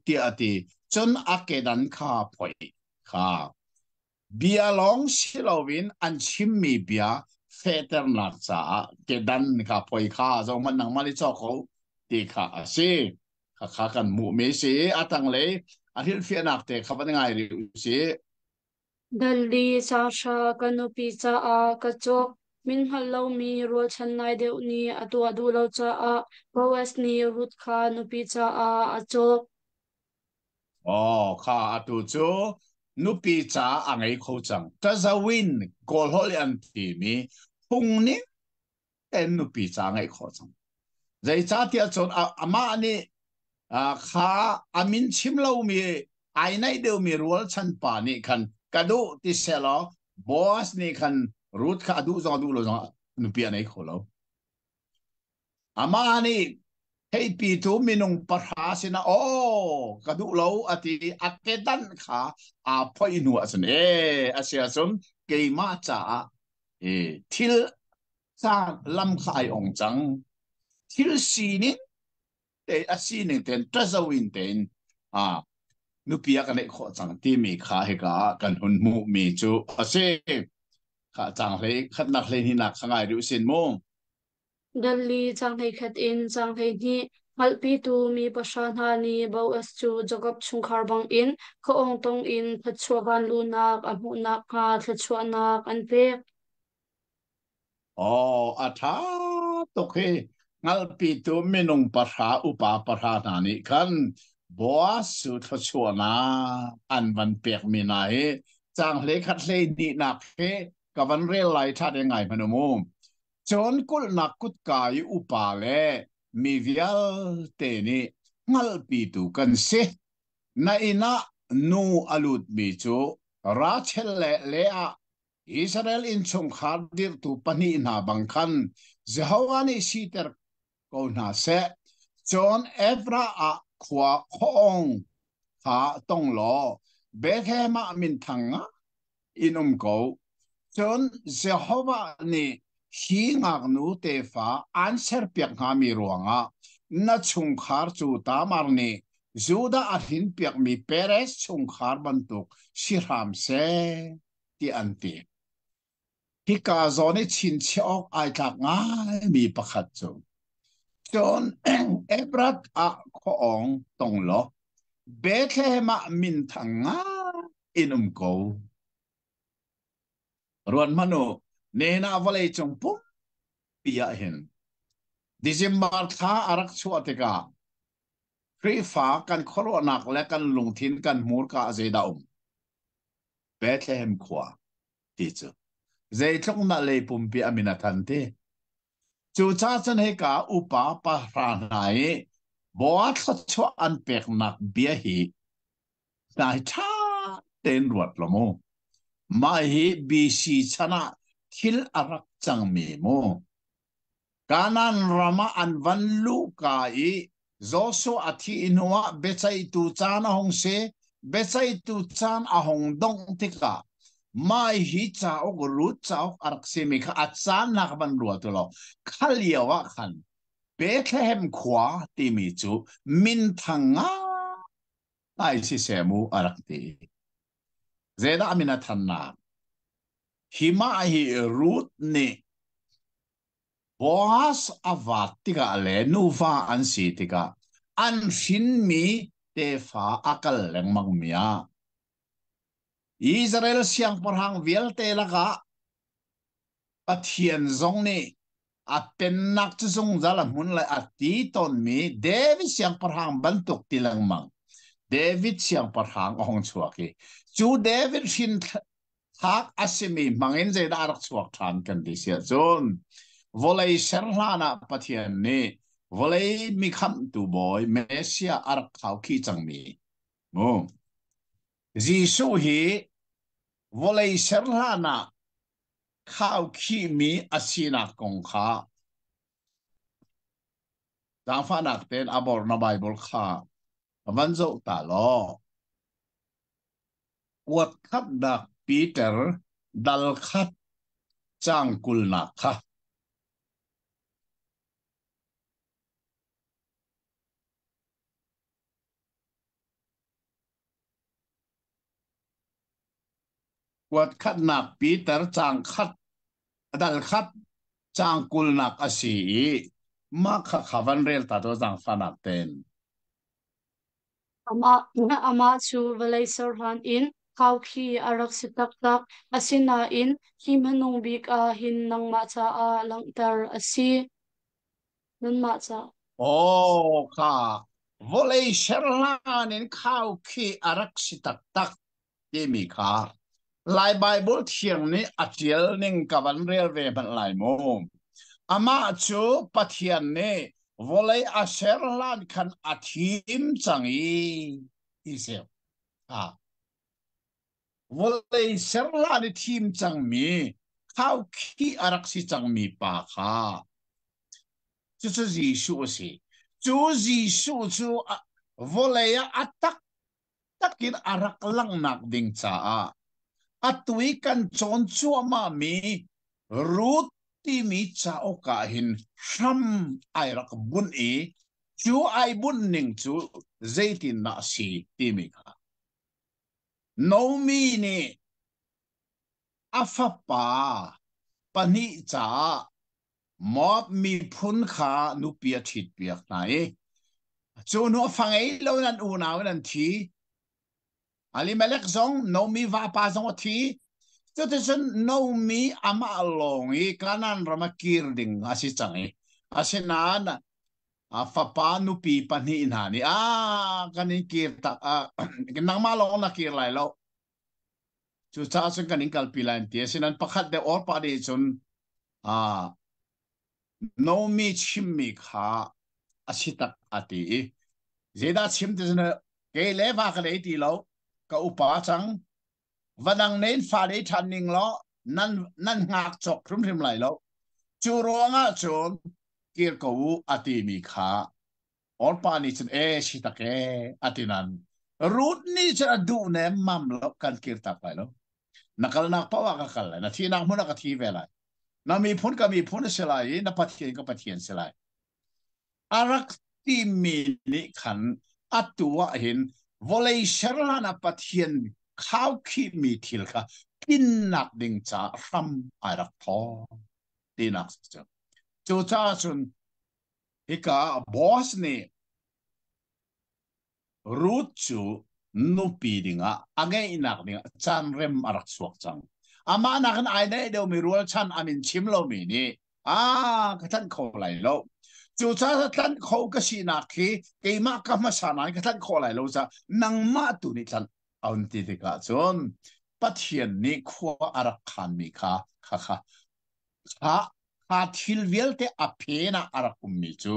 tiah a ti. Cun a kedan kha phoih kha. Bia lawng si loin an chimmi bia fehternak caah kedan kha phoih kha zohhmanh nangmah nih caw ko ti kha a si. Khakha kan hmuhmi si. A tanglei a hrilhfiahnak te kha van ngai rih usih. Delhi Sasha ka nupi caah ka cawk. Min hngalh lomi rualchan nai deuh nih a tuah duh lo caah Boaz nih Ruth kha nupi caah a cawk. Aw, kha atu cu nupi ca a ngei kho cang. Tazawin Kawl holh i an timi phung ning tein nupi ca ngeih khawh cang. Zeicahtiah cun amah nih kha a min chim lomi ai naih deuhmi rualchan pa nih khan ka duh ti sehlaw Boaz nih khan Ruth kha a duh zong a duh lo zong nupi a nei kho lo. Amah nih theipitu minung pahra sinah aw ka duh lo a ti a kedan kha aa phoih hnu ahcun ee a si ahcun keimah caah thil caan lam kha ai ong cang. Thil sining te a sining tein ṭazo in tein a nupi a ka neih khawh cang timi kha hika ah kan hun hmuhmi cu a si. Kha cang hlei khatnak hlei hnihnak kha ngai rih usin mu. Delhi caang khat in caang 12 hngalhpitu mi pahra hna nih Boaz cu Jakob chungkhar bangin khuaawng tong in thluachuah vanluhnak a hmuh nakhnga thluachuahnak an pek. Aw, a ṭha tuk hi. Hngalhpitu minung pahra upa pahra hna nih khan Boaz cu thluachuahnak an van pekmi hna hi caang hleikhat hleihnihnak hi ka van rel lai ṭha te ngai hmanh u mu. Cun kulhnak kutka i upa le mi vialte nih hngalhpitu kan si. Na inn ah nu a lutmi cu Rachel le Leah Israel innchungkhar dirhtu pahnih hna bang khan Jehovah nih siter ko hna seh. Cun Efrah ah khua khuaawng kha tong law Bethlehem ah minthang in um ko. Cun Jehovah nih hi ngaknu tefa aan serpiak hngami ruangah na chungkhar cu Tamar nih Judah a hrinpiakmi Perez chungkhar bantuk si hram seh tiah an ti. Hika zawn i chinchiah awk ai tlak ngaimi pakhat cu cun Efrat ah khuaawng tong law Bethlehem ah minthang ngai in um ko. Ruat hmanh u, nihin ah vawleicung pumpi ah hin December thla a rak chuah tikah Khrihfa kan khuaruahnak le kan lungthin kan hmurka ah zeidah um? Bethlehem khua. Ti cu zeitluk na lei pumpi a min a than ti. Cucaah cun hika upa pahra hna i Boaz thluachuah an peknak bia hi hna hi ṭha tein ruat law mu. Mah hi BC chan ah thil a rak cangmi mu. Kanaan ram ah an van luhka i Joshua a thih hnuah biaceihtu caan a hung si. Biaceihtu caan a hung dongh tikah mah hi cauk Ruth cauk a rak simi kha a caan nak van ruat u law kha lio ah khan Bethlehem khua timi cu minthang ngai siseh mu a rak ti. Zeidah min a thannak? Hi mah hi Ruth nih Boaz a vat tikah le nuva an si tikah an hrinmi tefa a kal lengmangmi ah Israel siangpahrang vialte lakah Pathian zong nih a pennak cu zungzal a hmun lai a ti tawnmi David siangpahrang bantuk ti lengmang David siangpahrang a hung chuak i cu David hrin thlak a simi hmangin zeidah a rak chuak ṭhan kan ti si ahcun vawlei ser hlan ah Pathian nih vawlei mi khamhtu bawi Messiah a rak khaukhih cangmi mu Jesuh hi vawlei ser hlan ah khaukhihmi a sinak kong kha zaangfahnak tein a bor na Bible kha van zoh ta law kuat khatnak Peter dal khat caang kulnak kha Kuat khatnak Peter caang khat dal khat caang kulnak a si i mah kha kha van rel ta to zaangfahnak tein. Amah, amah cu vawlei ser hlan in khaukhi a rak si taktak. Asinain hi hmanung bik ah hin nangmah caah langhter a si. Nanmah caah. Aw kha vawlei ser hlan in khaukhi a rak si taktak timi kha Lai Baibal Thiang nih a ṭial ning ka van rel ve hmanh lai mu. Amah cu Pathian nih vawlei a ser hlan khan a thim cang i ti si. Ah. Vawlei ser hlan i thim cangmi khaukhih a rak si cangmi pa kha cucu Jesuh a si. Cu Jesuh cu vawlei ah a tak takin a rak langhnak ding caah atu i kan cawn cuahmahmi Ruth timi cauk ah hin hram ai rak bunh i cu ai bunh ning cu zeitindah a si timi kha Nomi nih a fapa pahnih caah Moab miphun kha nupi a ṭhitpiak hna i cu hnu a fa ngei lo in an unau in an thi. Elimelech zong Nomi vapa zong a thi. Cuticun Nomi amah lawng i Kanaan ram a kir ding a si cang i asinain a fapa nupi pahnih hna nih a kan in kir tak nangmah lawng na kir lai lo Cucaah cun kan in kalpi lai an ti. Asinain pakhat deuh Orpah nih cun ah Naomi chimmi kha a si tak a ti i zeidah chim ti cun kei le va ka lei ti lo ka upa cang va dang ne in fa lei ṭhan ning law nan nan ngak cawk hrimhrim lai lo cu ruangah cun kir ko u a timi kha Orpah nih cun e si tak e a ti nan Ruth nih cun a duh nem mam lo kan kir tak lai lo na kalnak paoh ah ka kal lai na thihnak hmun ah ka thi ve lai na miphun ka miphun a si lai i na pathian ka pathian si lai a rak timi nih khan atu ah hin vawlei ser hlan ah pathian khaukhihmi thil kha tlinnak ding caah hram ai rak thaw tinak si cu cucaah cun Hika Boaz nih Ruth cu nupi dingah a ngeihnak dingah caan rem a rak chuak cang. Amah nakin ai naih deuhmi rualchan a min chim lomi nih a ka tlanh kho lai lo. Cucaah tlanh kho ka sinak hi keimah ka hmasa nain ka tlanh khawh lai lo caah nangmah tu nih tlanh a hun ti tikah cun Pathian nih khua a rak khanmi kha kha kha kha kha thil vialte a phen ah a rak ummi cu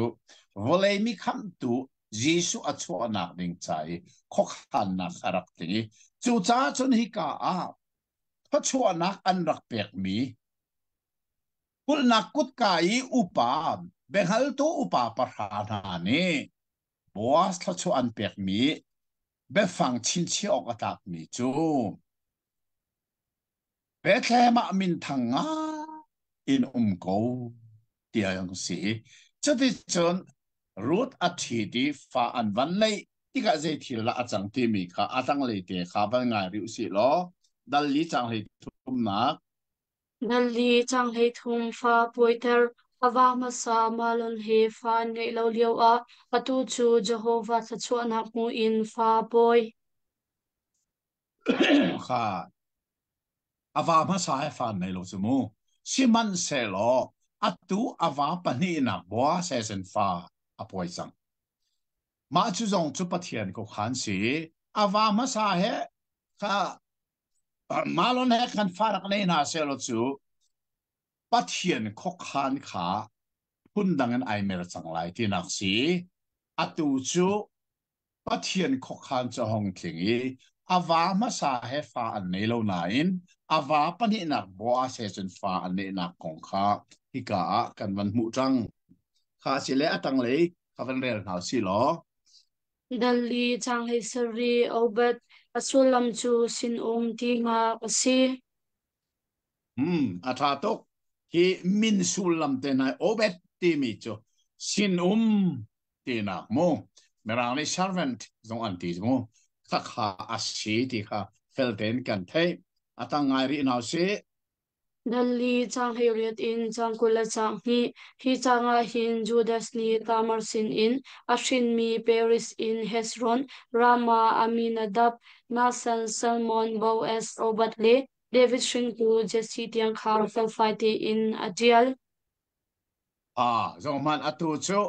vawlei mi khamhtu Jesuh a chuahnak ding ca i khuakhannak a rak tling i cucaah cun hika ah thluachuahnak an rak pekmi. Kulhnak kutka i upa biahngaltu upa pahra hna nih Boaz thluachuah an pekmi biafang chinchiah awk a tlakmi cu Bethlehem ah minthang ngai in um ko tiah an si. Cuticun Ruth a ṭhit i fa an van neih tikah zei thil dah a cang timi kha a tanglei te kha van ngai rih usih law dal li caang hlei thumnak Dal li caang 13 fa puaiter a va hmasa Mahlon he fa an ngeih lo lioah atu cu Jehovah thluachuahnak hmu in fa a pawi. Kha a va hmasa he fa an nei lo cu mu. Sihmanhsehlaw atu a va pahnihnak Boaz he cun fa a pawi cang. Mah cu zong cu Pathian khuakhan si. A va hmasa he kha Mahlon he khan fa rak nei hna sehlaw cu Pathian khuakhan kha phundang in ai mer cang lai tinak si. Atu cu Pathian khuakhan cu a hung tling i a va hmasa he fa an nei lo nain a va pahnihnak Boaz he cun fa an neihnak kong kha hika ah kan van hmuh cang. Kha si le a tanglei kha van rel hna usih law. Dal li caang 17 Obed a sullam cu sinum tinak a si. Hmm, a ṭha tuk. Hi min sullam te hna Obed timi cu sinum tinak mu. Mirang nih servant zong an ti mu. Khakha a si ti kha fel tein kan theih. A tang ngai rih hna usih. Dal li caang 18 in caang 22 Hi caang ah hin Judas nih Tamar sinin a hrinmi Perez in Hezron, Ramah, Amminadab, Nahshon, Salmon, Boaz, Obed le David hringtu Jesse tiang kha felfai tein a ṭial. Ah, zohhmanh atu cu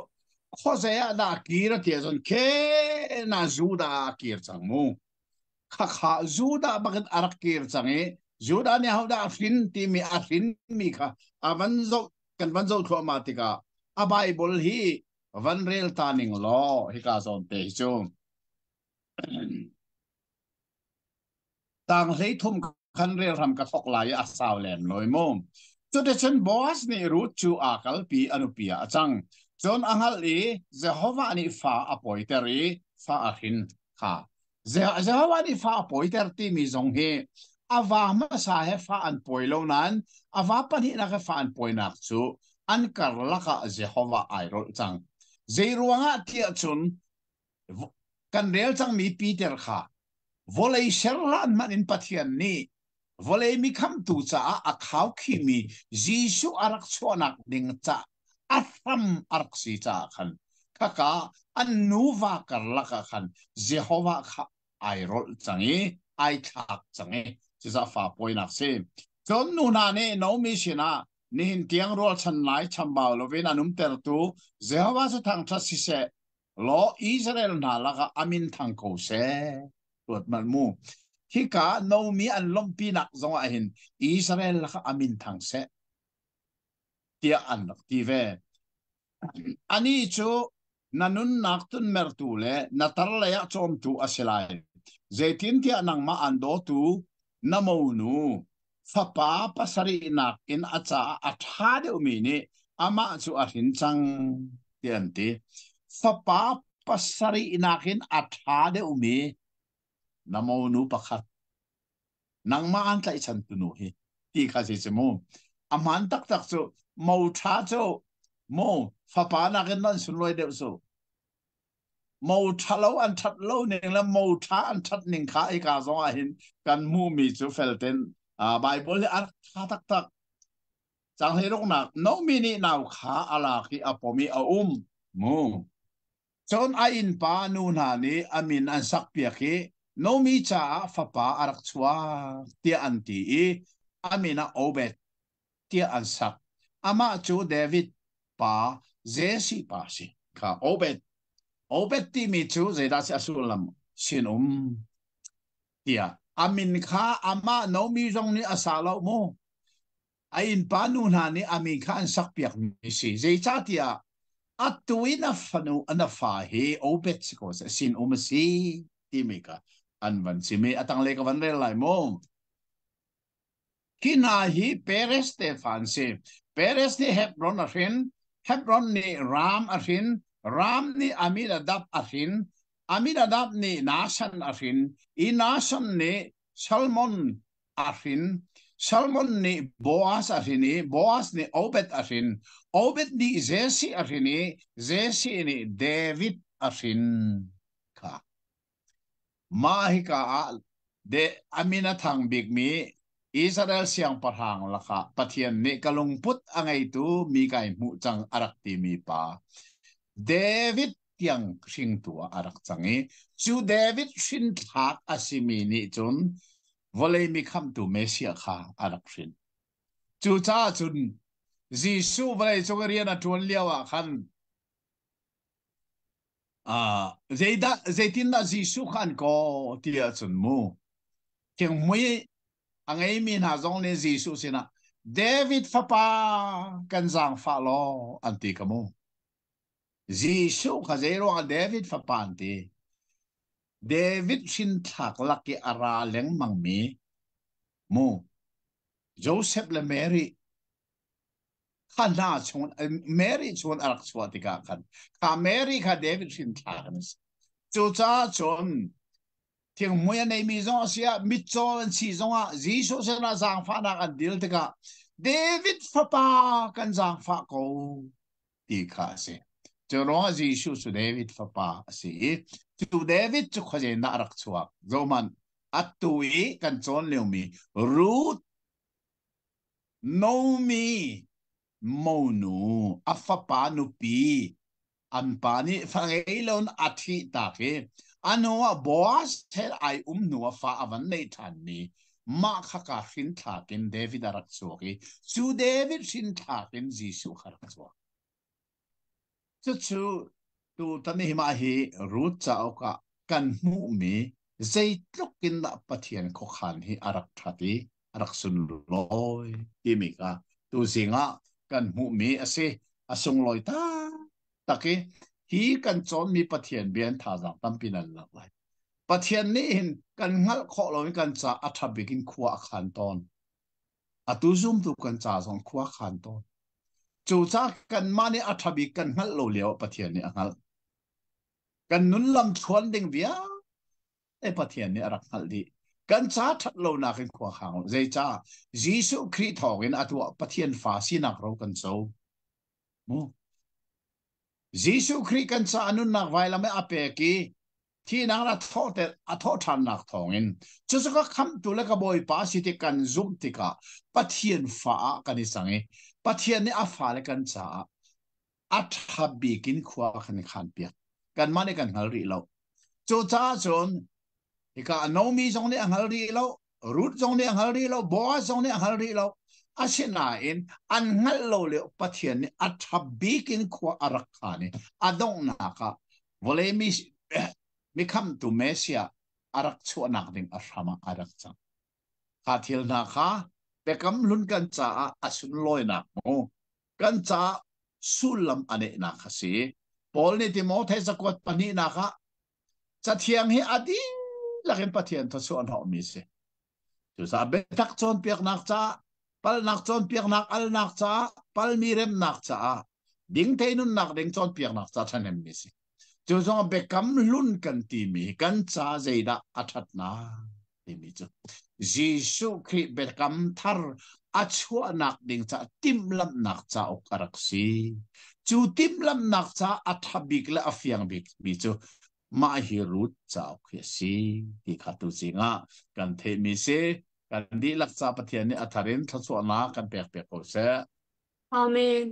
khuazei ah dah kir a ti ahcun khe na Judah ah a kir cang mu. Khakha Judah bakin a rak kir cang i Judah nih ahodah a hrin timi a hrinmi kha a van zoh kan van zoh thluahmah tikah a Bible hi van rel ta ning law hika zawn te hi cu Tang 13 khan relhram ka thawk lai i a sau lem loi mu. Cuticun Boaz nih Ruth cu aa kalpi a nupi ah a cang. Cun a hngalh i Jehovah nih fa a pawiter i fa a hrin kha. Jehovah nih fa a pawiter timi zong hi a va hmasa he fa an pawi lo nain a va pahnihnak he fa an pawinak cu an karlak ah Jehovah ai rolh cang. Zei ruangah tiah cun kan rel cangmi Peter kha vawlei ser hlan hmanh in Pathian nih vawlei mi khamtu caah a khaukhihmi Jesuh a rak chuahnak ding ca a hram a rak si caah khan khaka an nuva karlak ah khan Jehovah kha ai rolh cang i ai thlak cang i cucaah fa pawinak si. Cun nu hna nih Naomi sinah nihin tiang rualchan lai chambau loin an umtertu Jehovah cu thangṭhat siseh law Israel hna lakah a min thang ko seh. Ruat hmanh mu. Hika Naomi an lawmhpinak zongah hin Israel lakah a min thang seh tiah an rak ti ve. Anih cu na nunnak tunmertu le na tarlei ah cawmtu a si lai. Zeitintiah nangmah an dawtu na monu fapa pasarihnak in a caah a ṭha deuhmi nih amah cu a hrin cang tiah an ti. Fapa pasarihnak in a ṭha deuhmi na monu pakhat nangmah an tlaihchan tunu hi ti kha si cu mu. A hmaan taktak cu mo ṭha cu mu fapa nakin an sunlawi deuh cu. Mo ṭhalo an ṭhat lo ning le mo ṭha an ṭhat ning kha hika zong ah hin kan hmuhmi cu felten Bible hi a rak ṭha taktak. Caang hleiruknak Naomi nih nau kha a lak i a pom i a um. Mu. Cun a innpa nu hna nih a min an sakpiak i Naomi caah fapa a rak chuak tiah an ti i a min ah Obed tiah an sak. Amah cu David pa Jesse pa a si. Kha Obed. Obed timi cu zeidah si a sullam sinum tiah a min kha amah Naomi zong nih a sa lo mu. A innpa nu hna nih a min kha an sakpiakmi si. Zeicahtiah atu i na fanu na fa hi Obed si ko seh sinum a si timi kha an van chim i a tanglei ka van rel lai mu. Hi hna hi Perez tefa an si. Perez nih Hebron a hrin, Hebron nih Ram a hrin, Ram nih Aminadab a hrin, Aminadab nih Nahshon a hrin i Nahshon nih Salmon a hrin. Salmon nih Boaz a hrin i Boaz nih Obed a hrin. Obed nih Jesse a hrin i Jesse nih David a hrin kha. Mah hika ah de a min a thang bikmi Israel siangpahrang lakah Pathian nih ka lungput a ngeitu mi kai hmuh cang a rak timi pa David tiang hringtu ah a rak cang i cu David hrinthlak a simi nih cun vawlei mi khamhtu Messiah kha a rak hrin. Cucaah cun Jesuh vawlei cung i rian a ṭuan lio ah khan zeidah zeitindah Jesuh kha an kaw ti ahcun mu thinghmui a ngeimi hna zong nih Jesuh sinah David fapa kan zaangfah law an ti ka mu. Jesuh kha zeiruangah David fapa an ti? David hrinthlak lak i a ra lengmangmi mu Joseph le Mary kha hna chung Mary chung a rak chuah tikah khan kha Mary kha David hrinthlak an si. Cucaah cun thinghmui a neimi zong a si ah mitcaw an si zongah Jesuh sinah zaangfahnak an dil tikah David fapa kan zaangfah ko ti kha a si. Cu ruangah Jesuh cu David fapa a si i cu David cu khuazei dah a rak chuak? Zohhmanh, atu i kan cawn liomi Ruth Nomi monu a fapa nupi an pa nih fa ngei loin a thih tak i a hnuah Boaz he ai um hnu ah fa a van neih ṭhanmi mah kha ka hrinthlak in David a rak chuak i cu David hrinthlak in Jesuh kha rak chuak. Cucu tutan hi mah hi Ruth cauk ah kan hmuhmi zeitluk in dah Pathian khuakhan hi a rak ṭhat i a rak sunlawi timi kha tuzing ah kan hmuhmi a si. A sunglawi taktak i hi kan cawnmi Pathian bia in thazaang tampi nan lak lai. Pathian nih hin kan hngalh khawh loin kan ca a ṭha bik in khua a khan tawn. Atu zumtu kan ca zong khua a khan tawn. Cucaah kanmah nih a ṭha bik kan hngalh lo lio ah Pathian nih a hngalh. Kan nun lam thluan ding vialte Pathian nih a rak hngalh dih. Kan ca ṭhat lonak in khua khang lo. Zeicah? Jesuh Khrih thawngin a tuah Pathian fa sinak ro kan co. Mu. Jesuh Khrih kan ca a nunnak vailam i a pek i thihnak a thawhter a thawh ṭhannak thawngin cucu ka khamhtu le ka Bawipa si ti kan zumh tikah Pathian fa ah kan i cang i Pathian nih a fale kan caah a ṭha bik in khua kan i khanpiak. Kanmah nih kan hngal rih lo. Cucaah cun hika Naomi zong nih a hngal rih lo, Ruth zong nih a hngal rih lo, Boaz zong nih a hngal rih lo. Asinain an hngalh lo lio Pathian nih a ṭha bik in khua a rak khan i a donghnak ah vawlei mi mi khamhtu Messiah a rak chuahnak ding a hram ah a rak cang. Kha thil hna kha biakam hlun kan caah a sunlawinak mu kan caah sullam a neihnak a si. Paul nih Timote cakuat pahnihnak ah Cathiang hi a dihlak in Pathian thawchuah hnawhmi a si. Cucaah biatak cawnpiaknak caah, palhnak cawnpiaknak alnak caah, palmi remnak caah, ding tein nunnak ding cawnpiaknak caah ṭhahnemmi a si. Cu zong biakam hlun kan timi kan ca zeidah a ṭhatnak timi cu Jesuh Khrih biakam thar a chuahnak ding caah timhlamhnak cauk a rak si. Cu timhlamhnak caah a ṭha bik le a fiang bikmi cu mah hi Ruth cauk hi a si ti kha tu ah kan theihmi si. Kan dihlak ca Pathian nih a thar in thluachuahnak kan pek piak ko seh. Amen.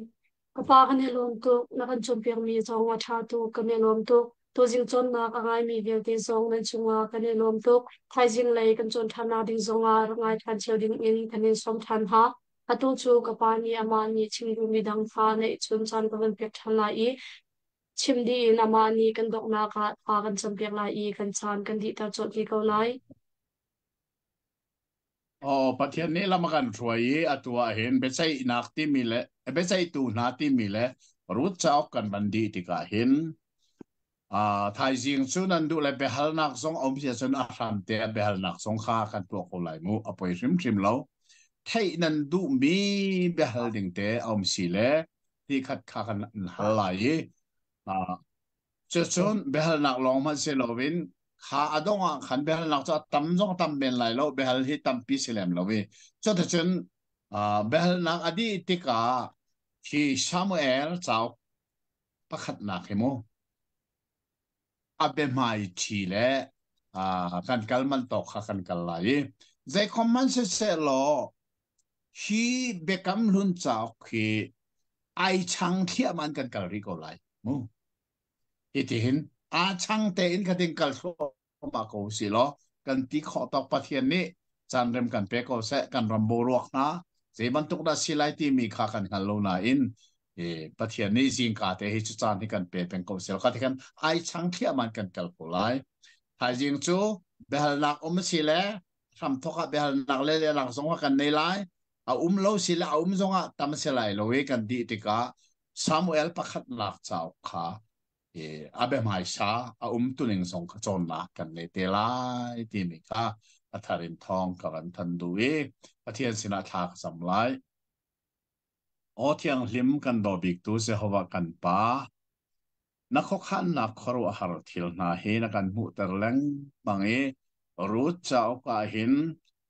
Ka pa kan i lawm tuk. Na kan cawnpiakmi zong a ṭha tuk. Kan i lawm tuk. Tuzing cawnnak a ngaimi vialte zong nan cungah kan i lawm tuk. Thaizing lei kan cawn ṭhannak ding zongah rak ngai ṭhan cio dingin kan in sawm ṭhan hna. Atu cu ka pa nih amah nih chim duhmi dang kha neihchun caan ka van pek ṭhan lai i chim dih in amah nih kan donghnak ah thla kan campiak lai i kan caan kan dihter colh te ko lai. Aw, Pathian nih lam a kan hruai i atu ah hin biaceihnak timi le biaceihtu hna timi le Ruth cauk kan van dih tikah hin thaizing cu nan duh le biahalnak zong a um si ahcun a hram te ah biahalnak zong kha kan tuah ko lai mu a poi hrimhrim lo. Theih nan duhmi biahal ding te a um si le ti khat kha kan hal lai i cucun biahalnak lawng hmanh si loin kha a dong ah khan biahalnak cu a tam zong tam men lai lo biahal hi tampi si lem lo i cuticun biahalnak a dih tikah hi Samuel cauk pakhatnak hi mu a biahmai ṭhi le kan kal man tawk kha kan kal lai i zeikhom hmanh siseh law hi biakam hlun cauk hi ai chang thliahmah in kan kal rih ko lai mu hi ti hin aa chang tein kha ding kal thluahmah ko si law kan ti khawh tawk Pathian nih caan rem kan pe ko seh kan ram boruak hna zei bantuk dah si lai timi kha kan hngal lo nain Pathian nih zingka te hi cu caan hi kan pe peng ko sel kha kan ai chang thliahmah kan kal ko lai thaizing cu biahalnak um si le hramthok ah biahalnak le lehnak zong kan nei lai a um lo si le a um zong ah tam si lai lo i kan dih tikah Samuel pakhatnak cauk kha a biahmaisa a um tuning zong kha cawnnak kan nei te lai timi kha a thar in thawng ka van than duh i Pathian sinah thla ka cam lai. Aw thianghlim kan daw biktu Jehovah kan Pa, na khuakhannak khuaruahhar thil hna hi na kan hmuhter lengmang i Ruth cauk ah hin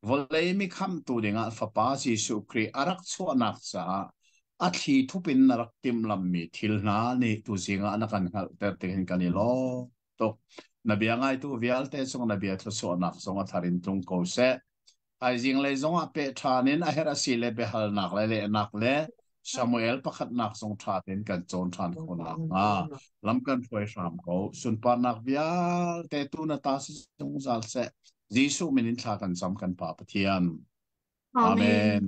vawlei mi khamhtu dingah Fapa Jesuh Khrih a rak chuahnak caah a thli thup in na rak timhlamhmi thil hna nih tuzing ah na kan hngalhter ti hin kan i lawm tuk. Na bia ngaitu vialte cung na bia thluachuahnak zong a thar in tlung ko seh. Thaizing lei zong ah peh ṭhan in a herh a si le biahalnak le lehnak le Samuel pakhatnak zong ṭha tein kan cawn ṭhan khawh nakhnga lam kan hruai hram ko. Sunparnak vialte tu na ta si zungzal seh. Jesuh min in thla kan cam kan Pa Pathian. Amen.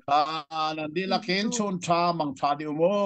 Amen. Nan dihlak in chun ṭha mang ṭha dih u mu.